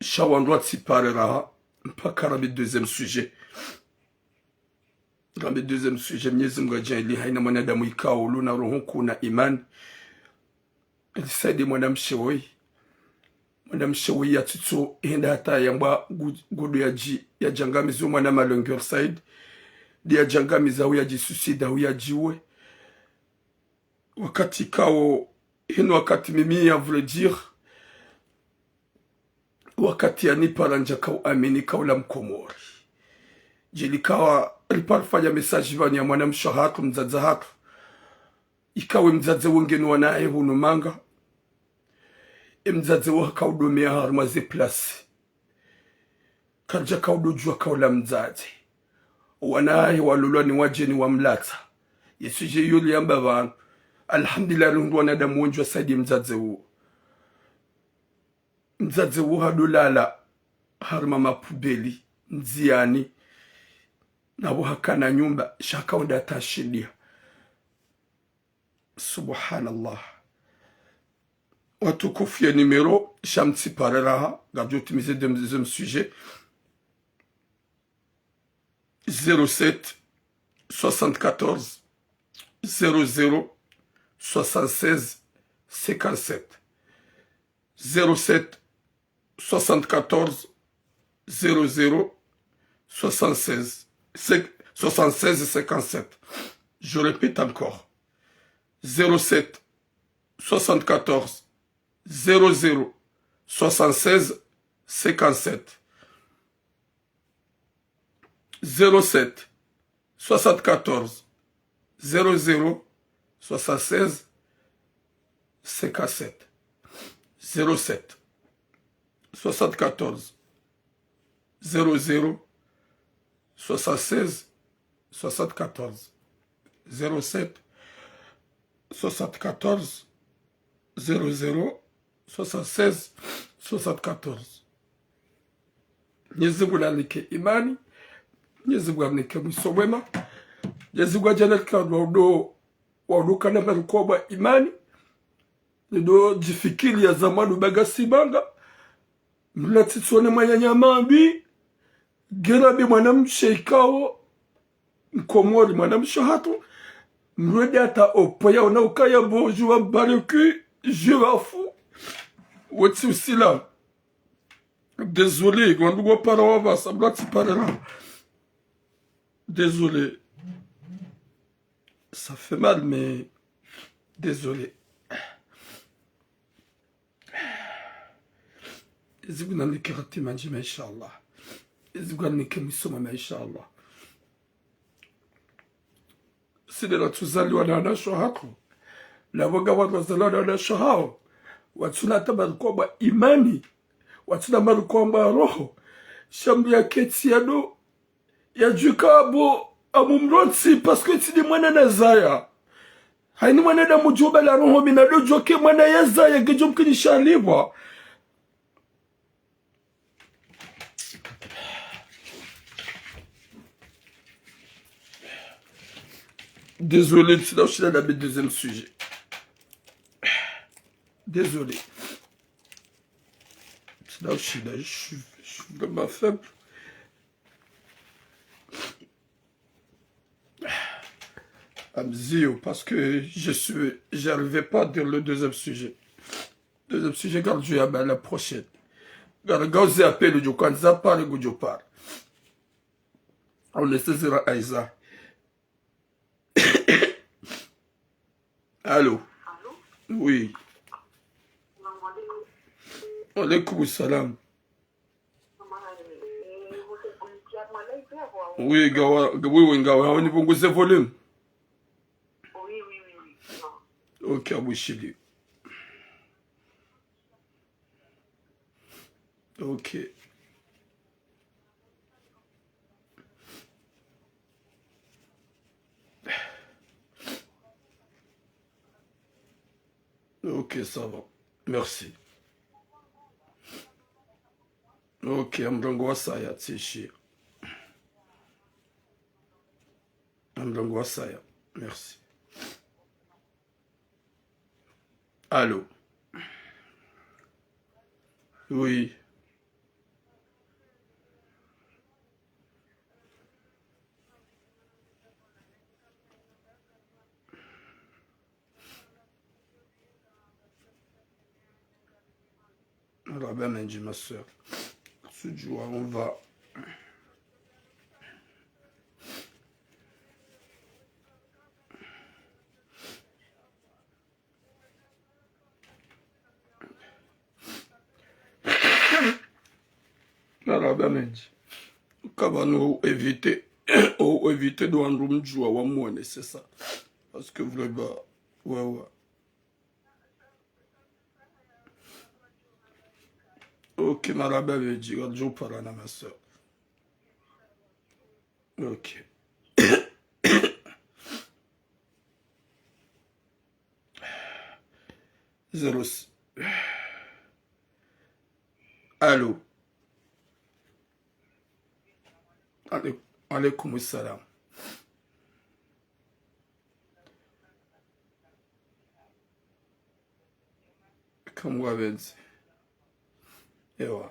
Sha wandru watsipare raha. Mpaka rabi deuxième sujet. Rambe deuxième sujet, Mnyezi Mungu adjaanlie haina mwanadamu ikao ulo na roho nkuu na imani. Alisaidia mwanamshe woyi. Mwanamshe woyi yatsitso henda hata yambwa ngu-, ngudo yadji-, yadjangamiza mwana malongueur Said. Ndi yadjangamiza hau yadjisuicida hau yadjiwe. Wakati kao, hinu wakati mimi, à vrai dire, wakati yanipara ndjaka uamini kaula Mkomori. Djeli kawa ripara fanya message pvanu ya mwanamshe hatru, mdzadze hatru. Ikawe mdzadze wo ngeno wanaye hunu manga. E mdzadze wo haka udomea harumwa ze place. Kandjaka udojua kaula mdzadze. Wanaye walolwa ni wadjeni wamlatsa. Ye sujet iyo liyamba pvanu. Alhamdulillah, rihundru wanadamu wendji wasaidia mdzadze wo. Mdzadze wo hadolala harumwa mapubeli, ndziani. Na pvo hakana nyumba, sha haka wenda tashindia. Subhanallah. Watukufu, ye numéro, sha mtsipare raha, ngamdjo timize deuxième, deuxième sujet. Zéro sept, soixante-quatorze, zéro zéro, soixante-seize, cinquante-sept. Zéro sept, soixante-quatorze, zéro zéro, soixante-seize, cinq, soixante-seize, cinquante-sept. Je répète encore. Zéro sept, soixante-quatorze, zéro zéro, soixante-seize, cinquante-sept. Zéro sept, soixante-quatorze, zéro zéro, soixante-seize, cinquante-sept. Zéro sept, soixante-quatorze, zéro zéro, soixante-seize, soixante-quatorze. Zéro sept, soixante-quatorze, zéro zéro, soixante-seize, soixante-quatorze. Mnyezi Mungu nanike imani. Mnyezi Mungu nanike mwiso mwema. Mnyezi Mungu adjaanlie ka wandru waudo, waudo kana marikwa mwa imani. Nido djifikiri ya zamani ubaga sibanga. Mlatsi tsone mwananya mambi. Ngena be mwanamshe ikao Mkomori, mwanamshe hatru. Mrwedi hata opo yaona ukaya bo, je m'en bats les couilles, je m'en fous. Wetsi usila. Désolé, ngwandu ngwapara wapvasa, mlatsi pare raha. Désolé. Ça fait mal, mais désolé. Mnyezi Mungu nanike hatima ndjema, inshallah. Mnyezi Mungu nanike mwiso mwema, inshallah. Sisi nde ratsuzaliwa na wanashe hatru. Na pvo ngapvo wandru wazaliwa na wanashe hawo. Watsuna hata marikwa mwa imani. Watsuna marikwa mwa roho. Sha mdru yaketsi yado yadjuwe ka bo amumlotsi, parce que tsi nde mwana nazaya. Haini mwanadamu djo bala roho mi nadodjuwa ke mwana yazaya ngedjo mkinisha alipvwa. Désolé, tsina ushinda na deuxième sujet. Désolé. Tsina ushinda, je suis, je suis vraiment faible. Amzio, parce que je suis, j'arrivais pas à dire le deuxième sujet. Deuxième sujet, ngamdjo yamba la prochaine. Ngari ngauze appel, ngudjo kandza pare, ngudjo pare. On le saisira Aïza. Allô ? Allô ? Oui. Salam alaikum. Wa alaikum salam. Oui, ngawa, oui, oui, ngawa, hawu nipvunguze volume. Oui, oui, oui, oui. Non. Ok, abushili. Ok. Ok, ça va. Merci. Ok, amrango wasaya, tsi shi. Amrango wasaya. Merci. Allô ? Oui. Marahaba mendji, ma sœur. Sudjua, on va. Marahaba mendji. Kaba no éviter, o éviter ndo wandru mdjua wamwone, c'est ça. Parce que vraiment, ouais, ouais. Ok, marahaba mendji, ngamdjo parana, ma sœur. Ok. Zéro six. Allô. Alé-, alaikum salam. Kamwe pvendze. Ewa.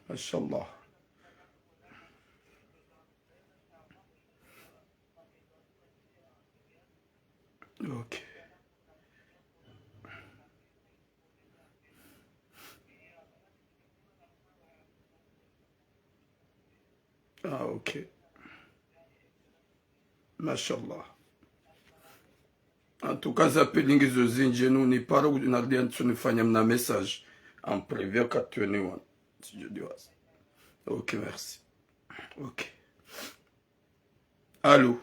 Mashallah. Ok. Ah, ok. Mashallah. En tout cas, zappel ngizo zindji, enu niparo, narudi ntsu nifanya mna message en privé, katwene wan. Si je dis. Ok, merci. Ok. Allô.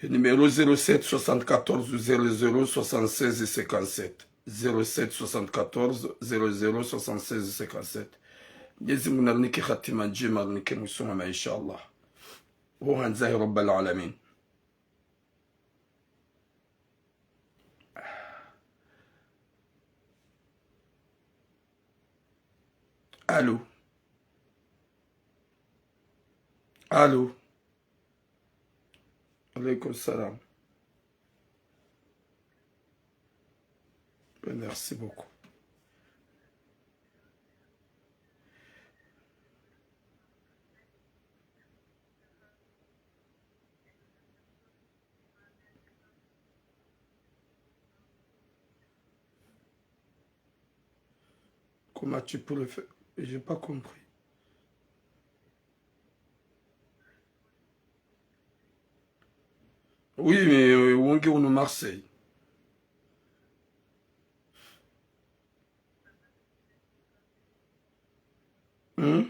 Numéro zéro sept soixante-quatorze zéro zéro soixante-seize cinquante-sept. Zéro sept soixante-quatorze zéro zéro soixante-seize cinquante-sept. Mwenyezi Mungu narinike hatima ndjema, narinike mwiso mwema, inshallah. Ho handza ya Rabbal Alamin. Allô. Allô. Alaikum salam. Ben, merci beaucoup. Comment tu pourrais faire ? J'ai pas compris. Oui, mais, euh, wonge unu Marseille. Hmm ?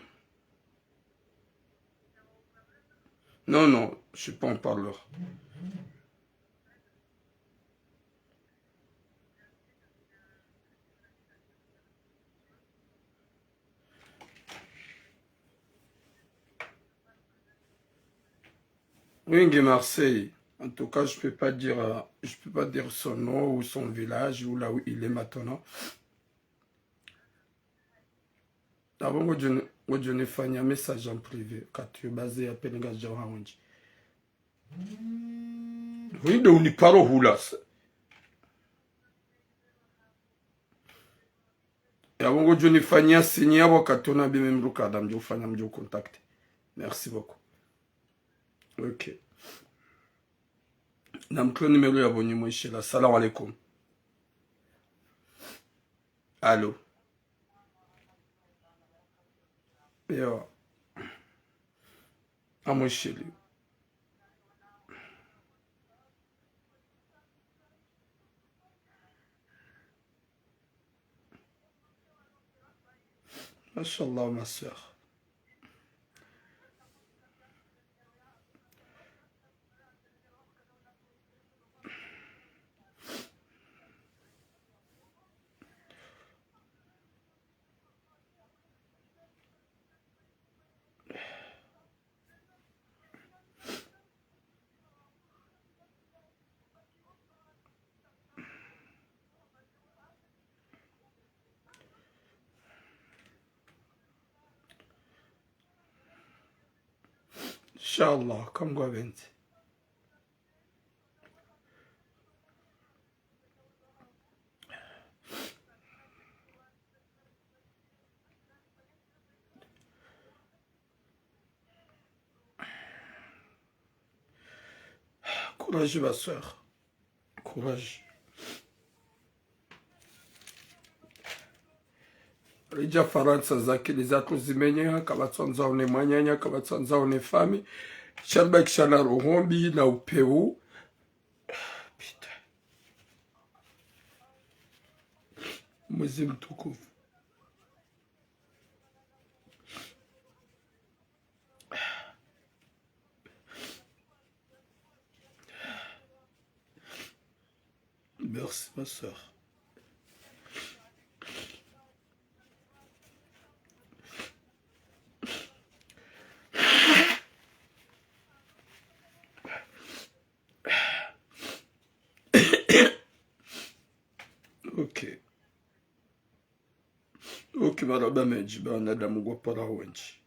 Non, non, je suis pas en parleur. Oui, nge Marseille. En tout cas, je peux pas dire, euh, je peux pas dire son nom ou son village ou là où il est maintenant. Apvo ngodjo ni, ngodjo nifanya message en privé. Kati yo baze ya pele ngazidja ha wendji. Oui, ndo uniparo hula. Apvo ngodjo nifanya signe apvo, kati ona bi memru kada mdjo fanya, mdjo contacter. Merci beaucoup. Ok. Namtolwe numéro ya pvo nyi mwishila. Salam alaikum. Allô. Yo. Amwishili. Mashallah, ma sœur. Inshallah, kamwe pvendze. Courage, ma sœur. Courage. Ridja Farantsa, zakili zatru zimenyeha, kapvatsi wandzao ne mwananya, kapvatsi wandzao ne fami. Sha ribakisha na roho mbi na upvewu. Putain. Mwezi mtukufu. Merci, ma sœur. Ok. Ok, marahaba mendji, ba wanadamu ngwapara wendji.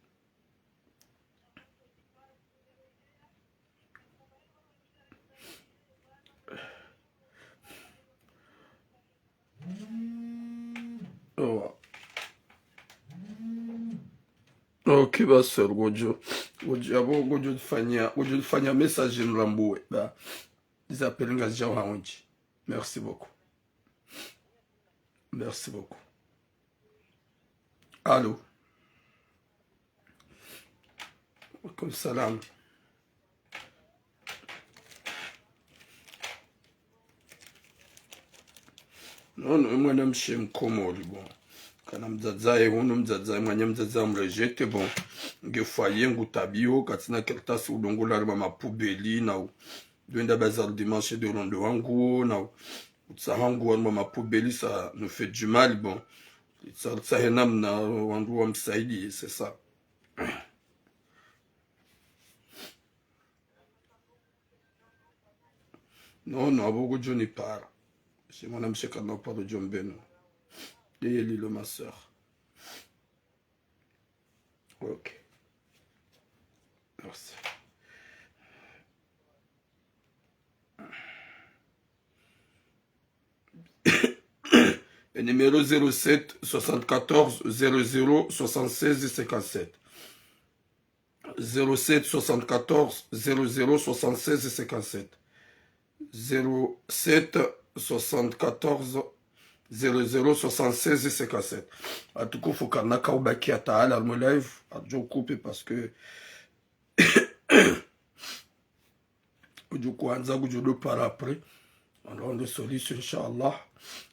Ewa. Ok, ma sœur, ngodjo, ngodjo, abo, ngodjo nifanya, ngodjo nifanya message nirambuwe. Ba, les appels ngazidja ha wendji. Merci beaucoup. Merci beaucoup. Allô? Wa alaikum salam. Non, non, mwanamshe mkomori, bon. Kana mdzadze wahe hunu, mdzadze, mwananya mdzadze amrejeté, bon. Nge foyer ngutabiho, katsina kartasi, udungu la harumwa mapubeli, na u-, ndo wenda bazar dimanche ndo rondo wangu, na u-, utsaha nguo harumwa mapubeli, ça nous fait du mal, bon. Itsa, itsahe namna wandru wamsaidie, c'est ça. Non, non, abo ngodjo nipara. Shi mwanamshe kana uparo djo mbeno. Ndeye lilo, ma sœur. Ok. Merci. Le numéro zéro sept soixante-quatorze zéro zéro soixante-seize cinquante-sept. Zéro sept soixante-quatorze zéro zéro soixante-seize cinquante-sept. Zéro sept soixante-quatorze zéro zéro soixante-seize cinquante-sept. Watukufu, kana kaubakia taala harumwa live, ngamdjo couper parce que udjo kwandza kudjo do para après. Wandru wandru solution, inshallah.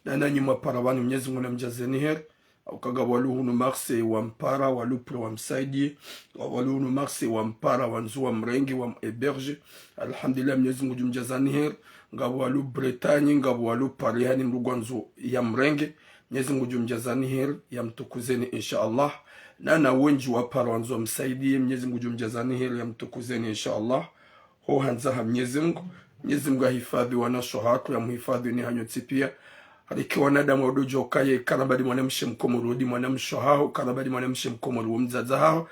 Na nanyi mwapara pvanu, Mnyezi Mngu namdjazeni heri. Hauka ngapvo walo hunu Marseille wampara, walo prêt wamsaidie. Ngapvo walo hunu Marseille wampara, wandzo wamrenge, wamhéberger. Alhamdulillah, Mnyezi Mngu ngudjo mdjazani heri. Ngapvo walo Bretagne, ngapvo walo Paris, hani mdru ngwandzo yamrenge. Mnyezi Mngu ngudjo mdjazani heri, yamtukuzeni, inshallah. Na na wendji wapara wandzo wamsaidie, Mnyezi Mngu ngudjo mdjazani heri, yamtukuzeni, inshallah. Ho handza ha Mnyezi Mngu. Mnyezi Mngu ahifadhwi wanashe wahatru, yamhifadhwi ni hanyu ntsi pia. Rike wanadamu wandru djo kaya, kana badi mwanamshe mkomori, wadi mwanamshe haho, kana badi mwanamshe mkomori, wo mdzadze haho.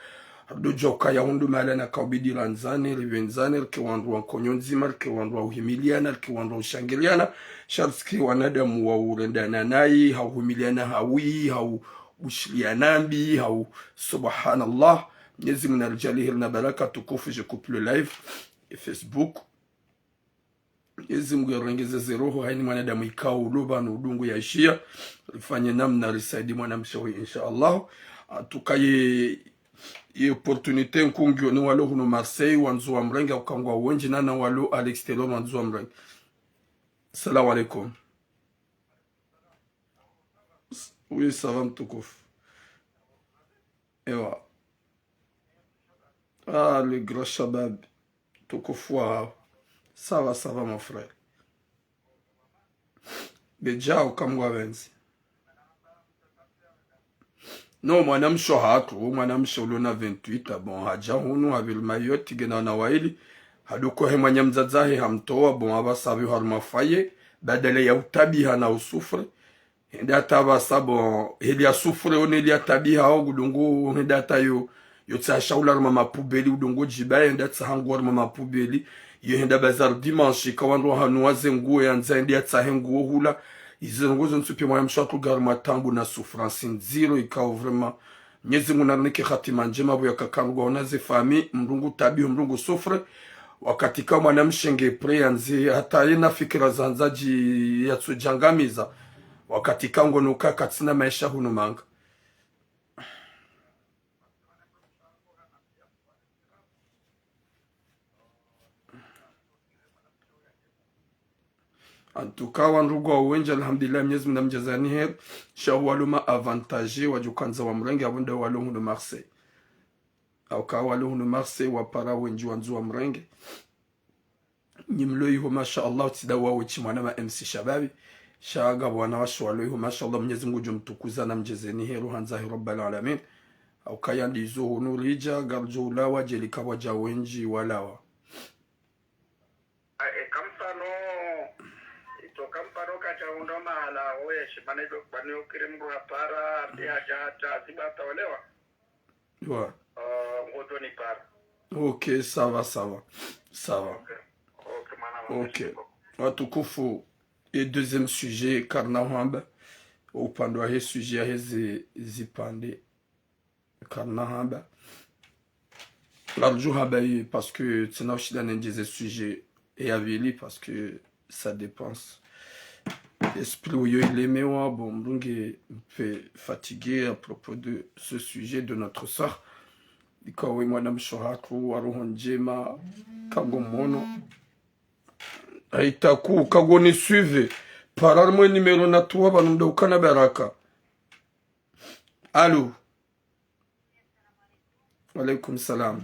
Wandru djo kaya hundru mahala na kaubidi randzane, ripvendzane, rike wandru wa nkonyo ndzima, rike wandru wa uhimiliana, rike wandru wa ushangiliana. Sha ritsike wanadamu wa urendana nayi, ha uhimiliana hawi, ha u-, ushiliana mbi, ha u-, subhanallah. Mnyezi Mngu naridjaanlie heri na baraka. Tukufu, je coupe le live. E Facebook. Mnyezi Mngu yarengeze ze roho, hayina mwanadamu ikao ulo pvanu udungu yaishia. Rifanye namna risaidi mwanamshe we, inshallah. Hauka ye, ye opportunité nkuu ngiyo ni walo hunu Marseille, wandzo wamrenge, hauka ngwao wendji, na na walo à l'extérieur, wandzo wamrenge. Salam alaikum. Oui, ça va, mtukufu. Ewa. Ah, le grand shabab. Tukufu wa. Ça va, ça va, mon frère. Be djao kamwa benzi. Non, mwanamshe hatru, mwanamshe ulo na vingt-huit ans, bon, hadja hunu, hapviri Mayotte, ngena wana waili, haduko he mwananya mdzadze hahe hamtowa, bon, hapvasa pvo harumwa foyer, badala ya utabiha na usouffre, hende hata hapvasa, bon, heli ya souffre, one heli ya tabiha, ho ngudungu, hende hata yo, yo tsaha shahula harumwa mapubeli, udungu djiba, hende hatsaha nguo harumwa mapubeli, yo henda bazar dimanche, ka wandru wahanuwa ze nguo, yandza hende yatsahe nguo hula, izo nguo zontsi pia mwanamshe hatru ngu harumwa taabu na souffrance ndziro, ikao vraiment, Mnyezi Mngu narinike hatima ndjema, pvo yakaka ngwaona ze famille, mdru ngu tabiho, mdru ngu souffre, Wakati ka mwanamshe nge prêt yandzi, hata yena fikira zandza dji yatsudjangamiza. Wakati ka ngono ka katsina maesha hunu manga. En tout cas, wandrugu wendji, alhamdulillah, Mnyezi Mungu namdjazani heri. Sha walo ma avantage, wadjukandza wamrenge, apvo nda walo hunu Marseille. Hauka walo hunu Marseille, wapara wendji wandzo wamrenge. Nyi mlo iho, masha Allah, tsi nda wawe tsi mwana ma M C Shababi. Sha ngapvo wanawashe walo iho, masha Allah, Mnyezi Mungu ngudjo mtukuza namdjazeni heri, handza heri Rabbal Alamin. Hauka yandizo hunu ridja, ngaridjo ulawa, djeli kapvwadja wendji walawa. A, e, kamfano, ito kamfano katsahundra mahala, oye, shimana ido kubani ukiri mdru hapara, ambi hadja, hadja, ziba hata olewa. Ouais. Euh, ngodjo nipara. Ok, ça va, ça va. Ça va. Ok. Ok, mwana wa. Ok. Merci beaucoup. Watukufu, e deuxième sujet, karina hwamba, upande wahe sujet yahe zi, zipvandre. Karina hamba. Ngaridjo hamba ye, parce que tsina ushinda nendjeze sujet ya pvili, parce que ça dépense. Esprit uyo ilemewa, bon, mdru nge un peu fatigué à propos de ce sujet de notre sœur. Ikawe mwanamshe hatru, wa roho ndjema, kango mono. Haitaku, kango ni suive. Para harumwa e numéro natowa pvanu nda ukana baraka. Allô? Wa alaikum salam.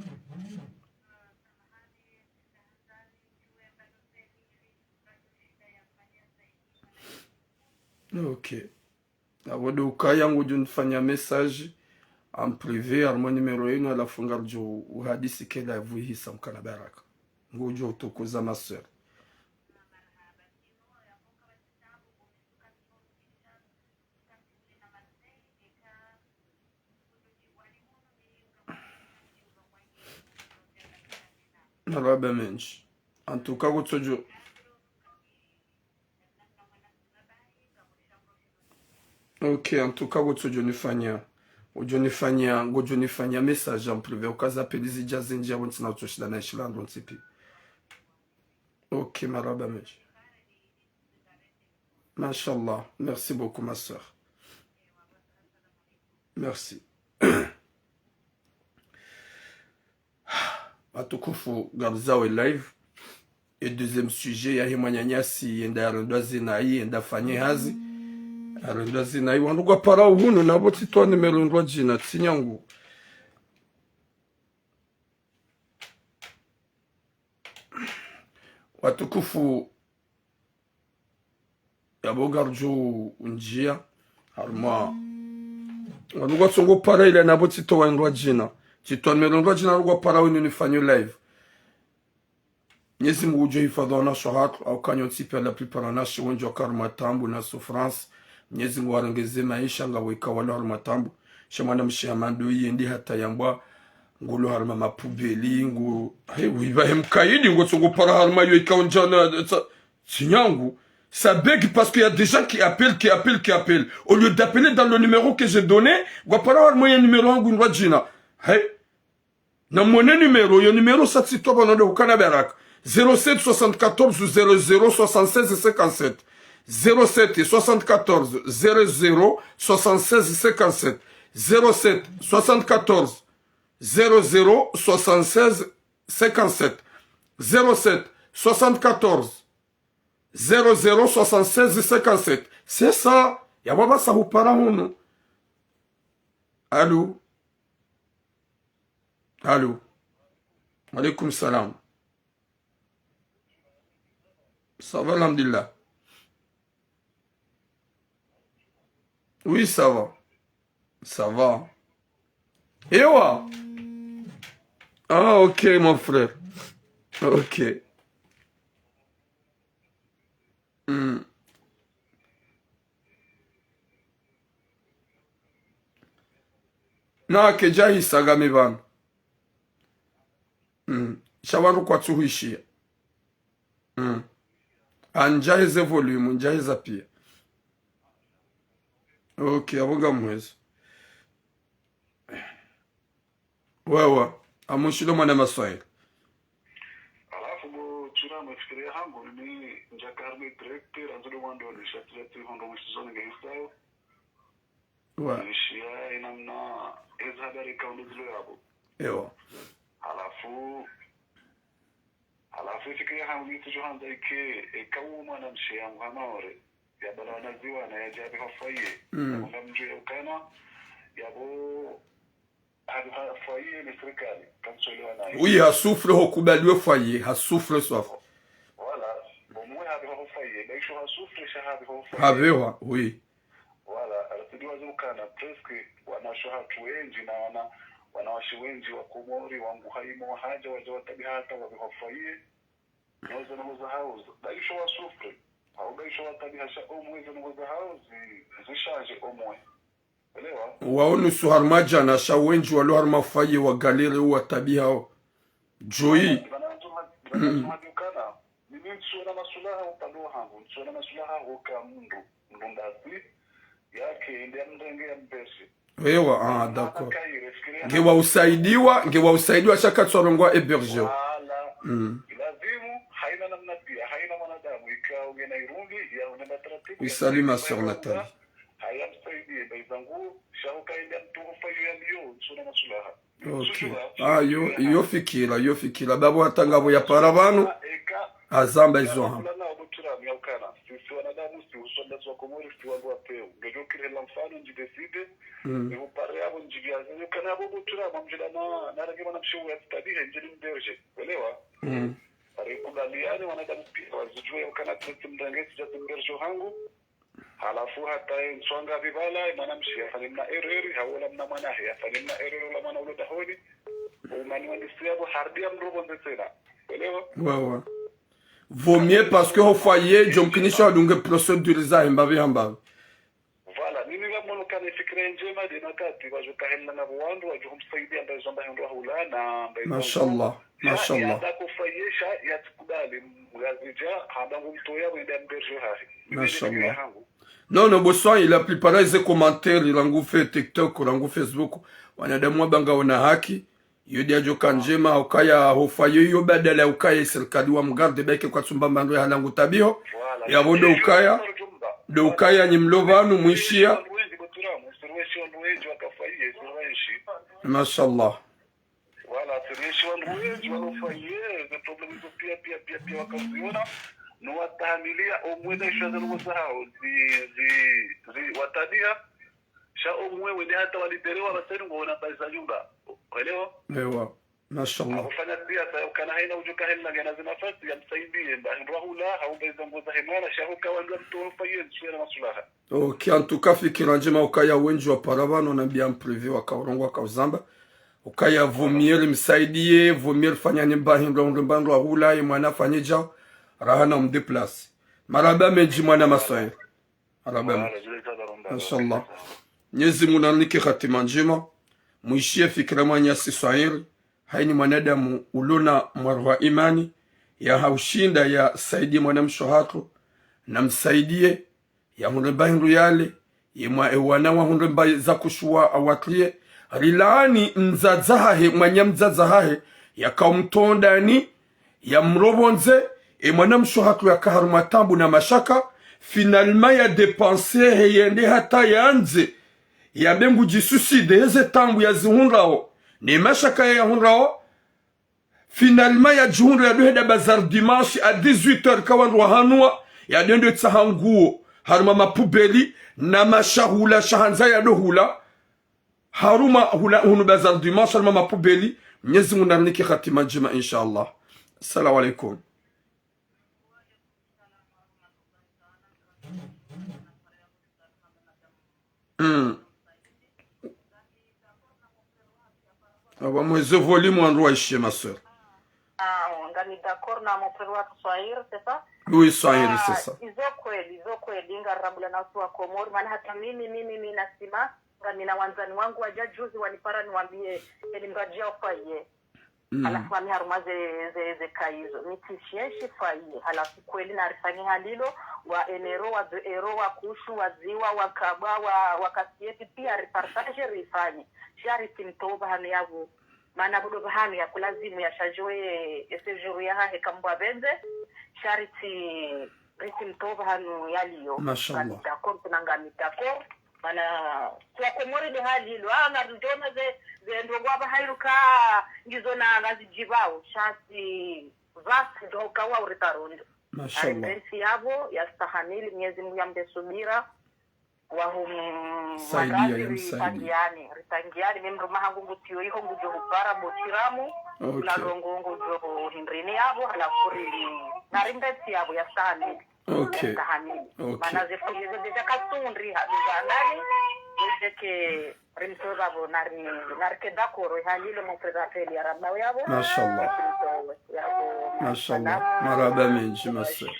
Ok. Apvo ndo ukaya ngudjo nifanya message en privé, harumwa numéro yinu, halafu ngaridjo uhadisi ke live ihisa mkana baraka. Ngudjo utukuza ma sœur. Marahaba mendji. En tout cas, kutsodjo. Ok, en tout cas, kutsodjo nifanya. Udjo nifanya, ngodjo nifanya message en privé. Ukaza pvili zidja zindji, apvo ntsina utsoshinda na ishila ndo ntsipi. Ok, marahaba mendji. Mashallah. Merci beaucoup, ma sœur. Merci. Watukufu, ngarizawo e live. E deuxième sujet, yahe mwananyasi, yenda yarendwa zina, yenda fanye hazi. Yarendwa zina, wandru ngwapara uhunu, na pvo tsitowa numéro ndrwadjina, tsi nyangu. Watukufu, yapvo ngaridjo undjia harumwa. Wandru ngwatsongo para ila na pvo tsitowa ndrwadjina. Tsitowa numéro ndrwadjina, wandru ngwapara wenu nifanye live. Mnyezi Mungu ngudjo hifadhwi wanashe hatru, hauka nyontsi pia la plupart wanashe wendji waka harumwa taabu na souffrance. Mnyezi Mungu warengeze maesha, ngapvo ika walo harumwa taabu. Sha mwanamshe hama ndo yendi hata yambwa, ngolo harumwa mapubeli, ngo, he, wiba he mkaidi, ngotsongo para harumwa yo ika undjana, tsa, tsi nyangu. Ça bug parce qu'il y a des gens qui appellent, qui appellent, qui appellent. Au lieu d'appeler dans le numéro que j'ai donné, ngwapara harumwa ye numéro yangu ndrwadjina. He. Na mwone numéro, yo numéro sa tsitowa pvanu nda ukana baraka. Zéro sept soixante-quatorze zéro zéro soixante-seize cinquante-sept. Zéro sept soixante-quatorze zéro zéro soixante-seize cinquante-sept. Zéro sept soixante-quatorze zéro zéro soixante-seize cinquante-sept. Zéro sept soixante-quatorze zéro zéro soixante-seize cinquante-sept. C'est ça. Yapvo pvasa hupara hunu. Allô? Allô? Wa alaikum salam. Ça va, alhamdulillah. Oui, ça va. Ça va. Ewa. Ah, ok, mon frère. Ok. Hmm. Na kedjahisa ngami pvanu. Mm. Sha pvanu kwatsuhwishiya. Mm. Ah, ndjaheze volume, ndjaheza pia. Ok, apvo ngamwezo. Wewe, amushilo mwana maswahili. Mfikiria hangu, mimi ndjaka harumwa direct, randzi ndo mwando ni shati ya tiho ndo mwishizo ni ngehisayo. Wa. Nishiya inamna, ezi habari kaundo zilo yabo. Ewa. Halafu, halafu ifikiria hangu ni tijo handza ike, eka uwo mwanamshe yangu hama ore. Ya bala wanaziwa na ya jabi hafaye. Mm. Ngamdjuwa ukana, yabo, ha, hafaye ni sirikali. Kamswelewa naye. Oui, ha souffre ho kubaliwe faye, ha souffre swafi. Voilà. Omwe habi hafaye, ndaisho ha souffre sha habi hafaye. Habewa, oui. Voilà, alasidi wazi ukana, presque, wanasho hatru wendji na wana, wanawashe wendji wa Komori, wangu haimo, haja, waja watabiha hata wabi hafaye. Noze nongo za hao, ndaisho wa souffre. Hau ndaisho watabiha sha omwe ze nongo za hao, zi, zishaje omwe. Elewa? Wao nusu harumwa djana, sha wendji walo harumwa faye wa galère uwa tabiha hao. Joyi. Bana, bana, bana, bana, mimi ntsiona masulaha upande wa hangu, ntsiona masulaha hoka mndru, mndru ndasi, yake, ende ya mrenge ya mbeshi. Ewa, ah, d'accord. Ngewa usaidiwa, ngewa usaidiwa sha katsu warongoa hébergeur. Voilà. Mm. Lazimu, haina namna pia, haina mwanadamu, ikao ngena irumbi, ya unenda taratibu, oui, salut ma sœur Nathalie. Haya msaidie, mbaizangu, sha uka ende ya mtuhu fayo ya liyo, ntsiona masulaha. Ok. Ah, yo, yo fikira, yo fikira. Babo hata ngapvo ya para pvanu, azamba izo hamba. Sisi wanadamu, si usonda si wa Komori, si wangu wa peu. Ngejo kirela mfano, nji décide, mm, ni upare abo nji biaze. Kana abo botura, mamjila na, na rangi mwanamshe uya titabihe, nji ni mberge. Elewa? Mm. Are kubaliane, wanadamu pia, wazijue, kana tete mdange, sija mberge hangu. Halafu hata ye ntswanga bibala, ye mwanamshe yafanye mna erreur, hau ola mna mwana he yafanye mna erreur, ola mwana ulo dahoni. Umani wandisi yabo, harudi ya mrobo nze tsena. Elewa? Wa, wa. Vaut mieux parce que ho faye, djo mkinisha wadunge procédure zahe mbapvi ha mbapvi. Voilà, mimi ngamono kana fikira ndjema, de nakati, wajo kahela na wandru, wajo humsaidia, mbaizamba hindru hula, na mbaizamba. Mashallah. Mashallah. Yada kufaye sha, ya tsikubali, Ngazidja, hamba ngumtoya wende amberge hahe. Mashallah. Mimi ndio yangu. Non, non, bonsoir, la plupart des commentaires, rangu fe TikTok, rangu Facebook, wanadamu wabanga wana haki, yo dia djoka ndjema, ukaya hofa yo, yo badala ukaya sirikali wa mgarde beke kwa tsumba mbando ya halangu tabiho, voilà, ya bodo ukaya, do ukaya nyi mlo pvanu, mwishiya. Mashallah. Voilà, tsi rishi wandru wendji walofaye, ze problème zo pia, pia, pia, pia wakaziona, no watahamilia, omwe na isha ze roho zahao, zi, zi, zi, watabiha, sha omwe wende hata walibere wa baseni ngona baza nyumba. Elewa? Ewa, mashallah. Akufanya siasa, ukana haina ujo kahela ngena zinafasi, ya msaidie, mba hindru hula, hau mba izo ngoza hemwana, sha huka wandru wa mtofaye, nsuwe na masulaha. Ok, en tout cas, fikira ndjema ukaya wendji wa para pvanu, na mbia mprivé waka urongoa waka uzamba. Ukaya vaut mieux rimsaidie, vaut mieux rifanya ni mba hindru, hindru mba hindru hula, ye mwana afanye djao, raha na umdéplace. Marahaba mendji mwana maswahili. Marahaba mendji. Mashallah. Mnyezi Mungu narinike hatima ndjema. Mwishiye fikira mwananyasi swahili. Haini mwanadamu ulona mwaruha imani, ya haushinda ya saidie mwanamshe hatru, na msaidie, ya hundre mba hindru yale, ye mwa ewana wa hundre mba za kushuwa awatrie, rilaani mdzadze hahe, mwanya mdzadze hahe, yaka umtondani, ya mropvondze, e mwanamshe hatru yaka harumwa tabu na mashaka, finalement ya dépenser he yende hata yandze, yambe ngudji suicide, heze tabu ya zihundrao, ne mashaka ya yahundrao, finalement, ya djihundru ya dohenda bazar dimanche à dix-huit heures ka wandru wahanua, ya dohenda tsaha nguo, haruma mapubeli, na mashahula, shahandza ya dohula, haruma hula, hunu bazar dimanche, haruma mapubeli, Mnyezi Mungu narinike hatima ndjema, inshallah. Assalamu alaikum. Mm. Aba mweze volume wandru waishiye, ma sœur. Ah, ngami d'accord na mon frère wa Swahili, c'est ça? Oui, Swahili, c'est ça. Izo kweli, izo kweli, ngarabula na watu wa Komori, mana hata mimi, mimi, mimi nasima, ngami na wandzani wangu waja juzi wanipara niwambie, eni mradi ya ufaye. Mm. Halafu mami haruma ze, ze, ze kayizo. Mitsi shienshi fayi. Halafu kweli narifanye halilo, wa enero, wa ze ero, wa kushu, wa ziwa, wa kabwa, wa, wa kasieti, pia ripartage rifanye. Shari timtoba hanu yabu. Mana budo pvahanu yakulazimu yashadjiwe ye séjour yahahe kambwa pvendze, sha ritsi, ritsi mtowa pvahanu yaliyo. Mashallah. Ngami d'accord, kuna ngami d'accord. Mana, kwa Komori de hali ilo, ah, ngaridjona ze, ze ndrongoo apvaha iluka, ngizo na ngazidjipvao, sha tsi, pvasi ndo ukawa uriparo ndo. Mashallah. Ari ntsi yapvo, yastahamili, Mwenyezi Mungu yambe subira. Wahu m-, saidia, wakati yamsaidia. Ripangiane, ripangiane, mi mdrume hangu ngutsiyo iho ngudjo hupara botiramu, okay, na ndrongoo ngudjo hindrini yapvo, halafu ri-, nari mbetsi yapvo yastahamili. Okay. Yastahamili. Okay. Mana ze fujo ze deja kasundri ha bizanani, deja ke rimtowa pvo nari, nari ke d'accord, hali ile mon frère appel ya ramba yapvo. Mashallah. Rimtowe, yapvo. Mashallah. Mashallah. Marahaba mendji, ma sœur.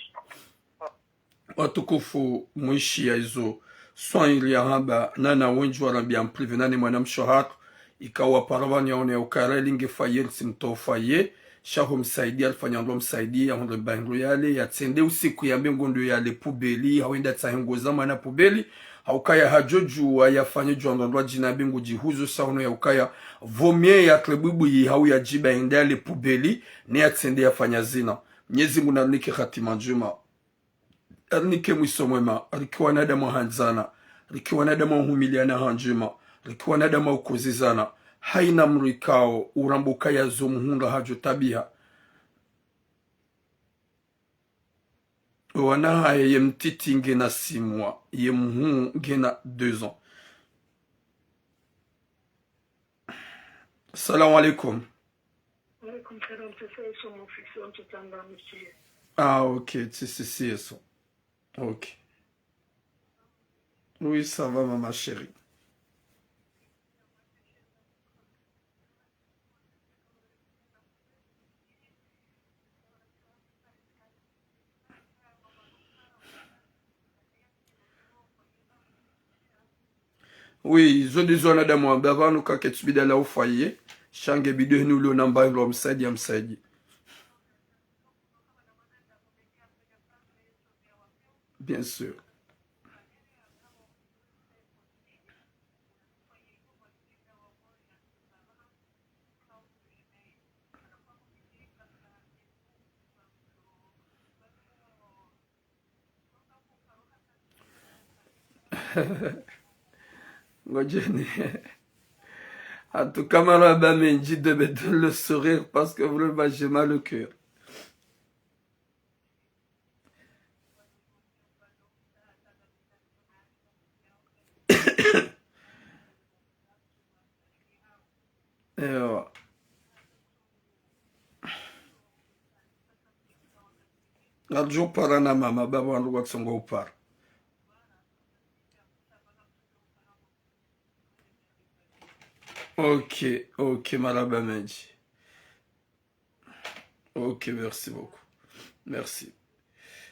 Watukufu, mwishiya izo swali liyahamba, nana wendji warambia en privé, nane mwanamshe hatru, ikao paro pvanu yaone ukaya ili nge foyer, ritsi mtowa foyer, sha ho msaidia, rifanya ndo msaidia, yahundre bahindru yale, yatsende usiku yambe ngo ndo yale poubelle, hau yende yatsahe nguo za mwana poubelle, hau kaya hadjodjuwa, yafanye djuwa ndo ndo djina yambe ngudjihuzo, sha hono ya ukaya, vaut mieux yatre bubu yi, hau yadjiba yende yale poubelle, ne yatsende yafanya zina. Mwenyezi Mungu narinike hatima ndjema. Arinike mwiso mwema, rike wanadamu wahandzana, rike wanadamu wahumiliana ha ndjema, rike wanadamu wakozezana. Haina mdru ikao uramba ukaya zo muhundra hadjo tabiha. Wana haye ye mtiti ngena six mois, ye muhuu ngena deux ans. Salam alaikum. Alaikum salam, c'est ça, ils sont mon fils, on t'entend, monsieur. Ah, ok, si, si, si, ils sont. Ok. Oui, ça va, maman chérie. Oui, zo ndizo wanadamu wamba pvanu, kaketsu bida la ufaye, sha nge bida hinu ulo namba ilo msaidi ya msaidi. Bien sûr. Ngodjeni. En tout cas, marahaba mendji de me donner le sourire parce que vraiment, j'ai mal au cœur. Ewa. Ngadjo para na mama, baba wandru kwatsongo upara. Ok, ok, marahaba mendji. Ok, merci beaucoup. Merci.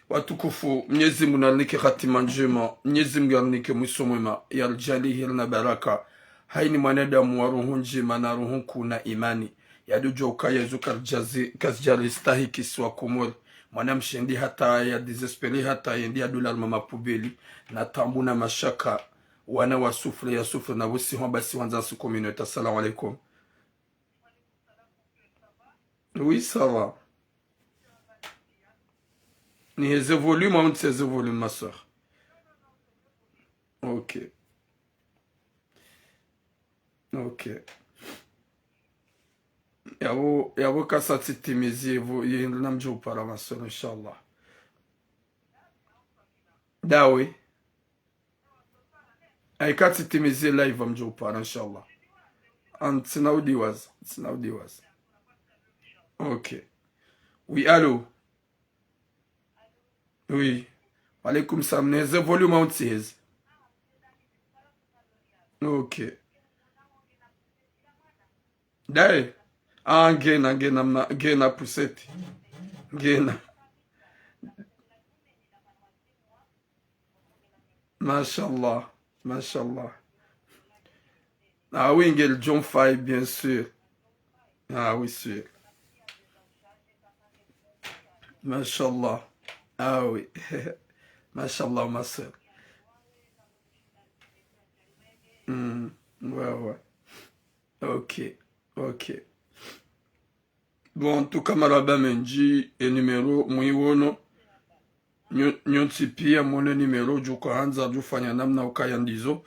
Watukufu, Mwenyezi Mungu narinike hatima ndjema, Mwenyezi Mungu yarinike mwiso mwema, yaridjaanliye heri na baraka. Haina mwanadamu wa roho ndjema na roho nkuu na imani, yadodjuwa ukaya zo karidjazi-, kazidjaristahiki si wa Komori. Mwanamshe ndi hata ya désespéré hata yendi yadolala mama poubelle, na taabu na mashaka, wana wa souffrir, ya souffrir, na pvo si hwamba si wandza si communauté. Assalamu alaikum. Oui, ça va. Niheze volume, au ntsiheze volume, ma sœur? Ok. Ok. Yapvo, yapvo kasa tsitimizi, yapvo, yehindri namdjo upara, ma sœur, inshallah. Dawe. Ayi, katsitimizi live, ngamdjo upara, inshallah. An, tsina udiwaza, tsina udiwaza. Ok. Oui, allô? Oui. Wa alaikum salam. Niheze volume au ntsiheze? Ok. Daye. Ah, ngena, ngena, ma-, ngena poussette. Ngena. Mashallah. Mashallah. Ah oui, ngel John Fay, bien sûr. Ah oui, sûr. Mashallah. Ah oui. Mashallah, ma sœur. Hmm, ouais, ouais. Ok, ok. Bon, en tout cas, marahaba mendji, e numéro mwiwono. Nyo-, nyontsi pia mwone numéro, djuka handza, djufanya namna ukaya ndizo.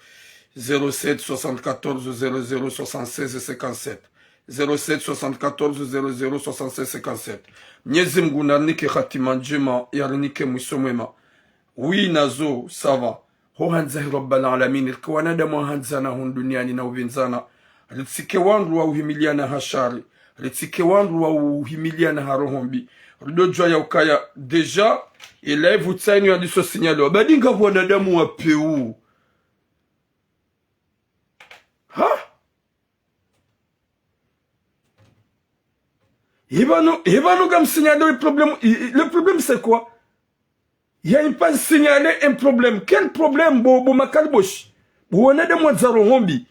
Zéro sept soixante-quatorze zéro zéro soixante-seize cinquante-sept. Zéro sept soixante-quatorze zéro zéro soixante-seize cinquante-sept. Mnyezi Mngu narinike hatima ndjema, yarinike mwiso mwema. Oui, nazo, ça va. Ho handza hi Rabbal Alamin, rike wanadamu wa handzana hunu duniani na upvindzana. Ritsike wandru wa uhimiliana ha shari. Ritsike wandru wa uhimiliana ha roho mbi. Ridodjua ya ukaya, déjà, e live tsainu yandiso signalé. Wabadinga wanadamu wa peu. Ha? Hipvanu, hipvanu ngam signalé le problème, i-, i-, le problème c'est quoi? Ya ipa signalé un problème. Quel problème, bo, bo makaliboshi? Bo wanadamu wa za roho mbi.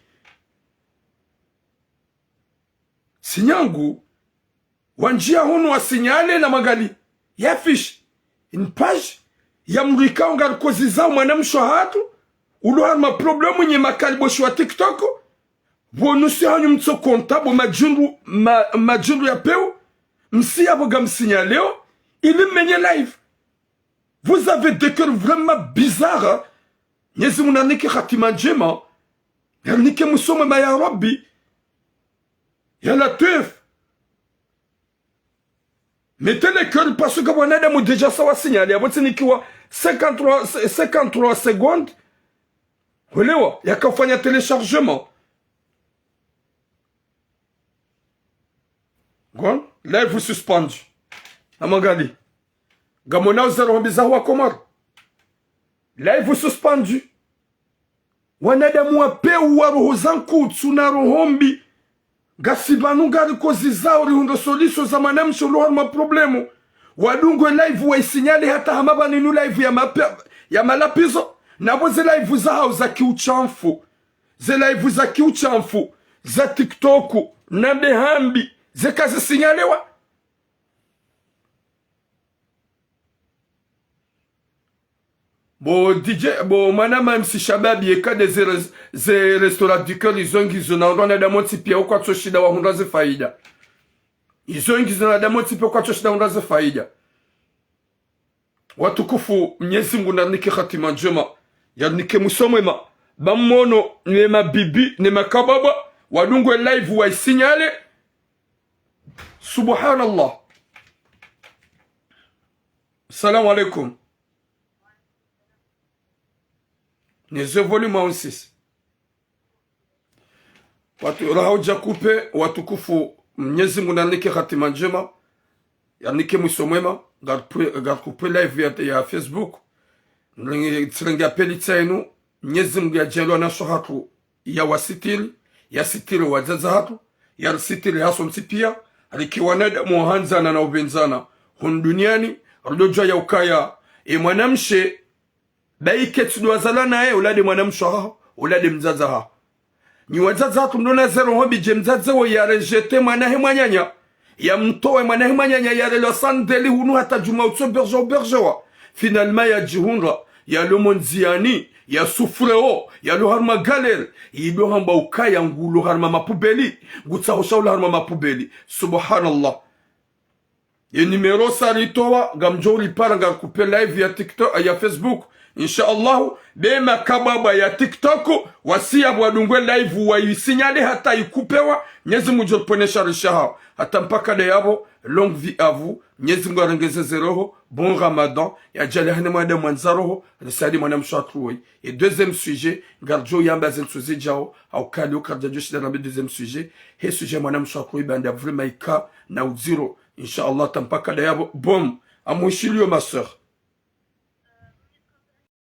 Sinyangu, wandjia hunu wa signalé na magali. Ya affiché une page ya mdru ikao ngarikoziza mwanamshe hatru, ulo harumwa problème nye makaliboshi wa TikTok, pvo nusu hanyu mtso konta, bo madjindru, ma-, madjindru ya peu, msi yapvo ngam signalé o, ili mmenye live. Vous avez des cœurs vraiment bizarres, hein? Mnyezi Mngu narinike hatima ndjema, yarinike mwiso mwema ya Rabbi, ya Latwif. Mettez le cœur parce que wanadamu déjà sa wa signalé, yapvo tsinikiwa cinquante-trois, cinquante-trois secondes. Welewa, yakafanya téléchargement. Bon, live suspendu. Na magali. Ngamwonao ze roho mbi za wa Komori. Live suspendu. Wanadamu wa peu wa roho za nkutsu na roho mbi. Ngasi pvanu ngarikoziza uri hundre solution za mwanamshe ulo harumwa problème. Wadungwe live wa isignalé hata hama pvanu inu live ya mape-, ya malapvizo. Napvo ze live zahao za kiuchafu. Ze live za kiuchafu, za TikTok, na mbe hambi, ze kazi signalé wa. Bo D J, bo mwana ma M C Shababi, eka nde ze res-, ze restaurant du cœur, izo ngizo na hundrwa na wanadamu wontsi pia ukwatso shinda wa hundra ze faida. Izo ngizo na wanadamu wontsi pia ukwatso shinda hundra ze faida. Watukufu, Mnyezi Mngu narinike hatima ndjema, yarinike mwiso mwema. Ba mmono, ne mabibi, ne makababa, wadungwe live wa isignalé. Subhanallah. Salam alaikum. Ne ze volume wa unsisi. Watu, raha udja couper, watukufu, Mnyezi Mngu narinike hatima ndjema, yarinike mwiso mwema, ngarikoupe, ngarikoupe live ya, ya Facebook. Nrenge, tsirenge appel tsainu, Mnyezi Mngu yadjaanlie wanamshe hatru ya wasitiri, yasitiri wadzadze hatru, yarisitiri hasontsi pia, rike wanadamu wa handzana na upvindzana, hunu duniani, ridodjua ya ukaya, e mwanamshe, ba ike tsi ndo wazalwa naye, ula nde mwanamshe haho, ula nde mdzadze haho. Nyi wadzadze hatru mlona ze roho mbi dje mdzadze wo ya rejeté mwana he mwananya. Ya mtowe mwana he mwananya ya relwa sandeli hunu hata djumwa utso berger ubergewa. Finalement ya djihundra, ya lo mo ndziani, ya souffre o, ya lo harumwa galère. Ido hamba ukaya ngulo harumwa mapubeli, ngutsaho sha ula harumwa mapubeli. Subhanallah. Ye numéro sa ritowa, ngamdjo uripara ngarikoupe live ya TikTok, ya Facebook. Insha Allahu, be makababa ya TikTok, wasi yapvo wadungwe live wa isignalé hata ikoupewa, Mnyezi Mngu ngudjo ripvonesa risha hao. Hata mpaka nde yapvo, longue vie à vous, Mnyezi Mngu yarengeze ze roho, bon Ramadan, yadjaanlie hane mwanadamu mwandza roho, risaidiye mwanamshe hatru woyi. Ye deuxième sujet, ngaridjo yamba ze ntsu zidjao, hau kali ukaridja djo shinda rambe deuxième sujet, he sujet mwanamshe hatru woyi ba nda vraiment ika na udziro, Insha Allah, hata mpaka nde yapvo. Bon, amuhishiliyo ma sœur.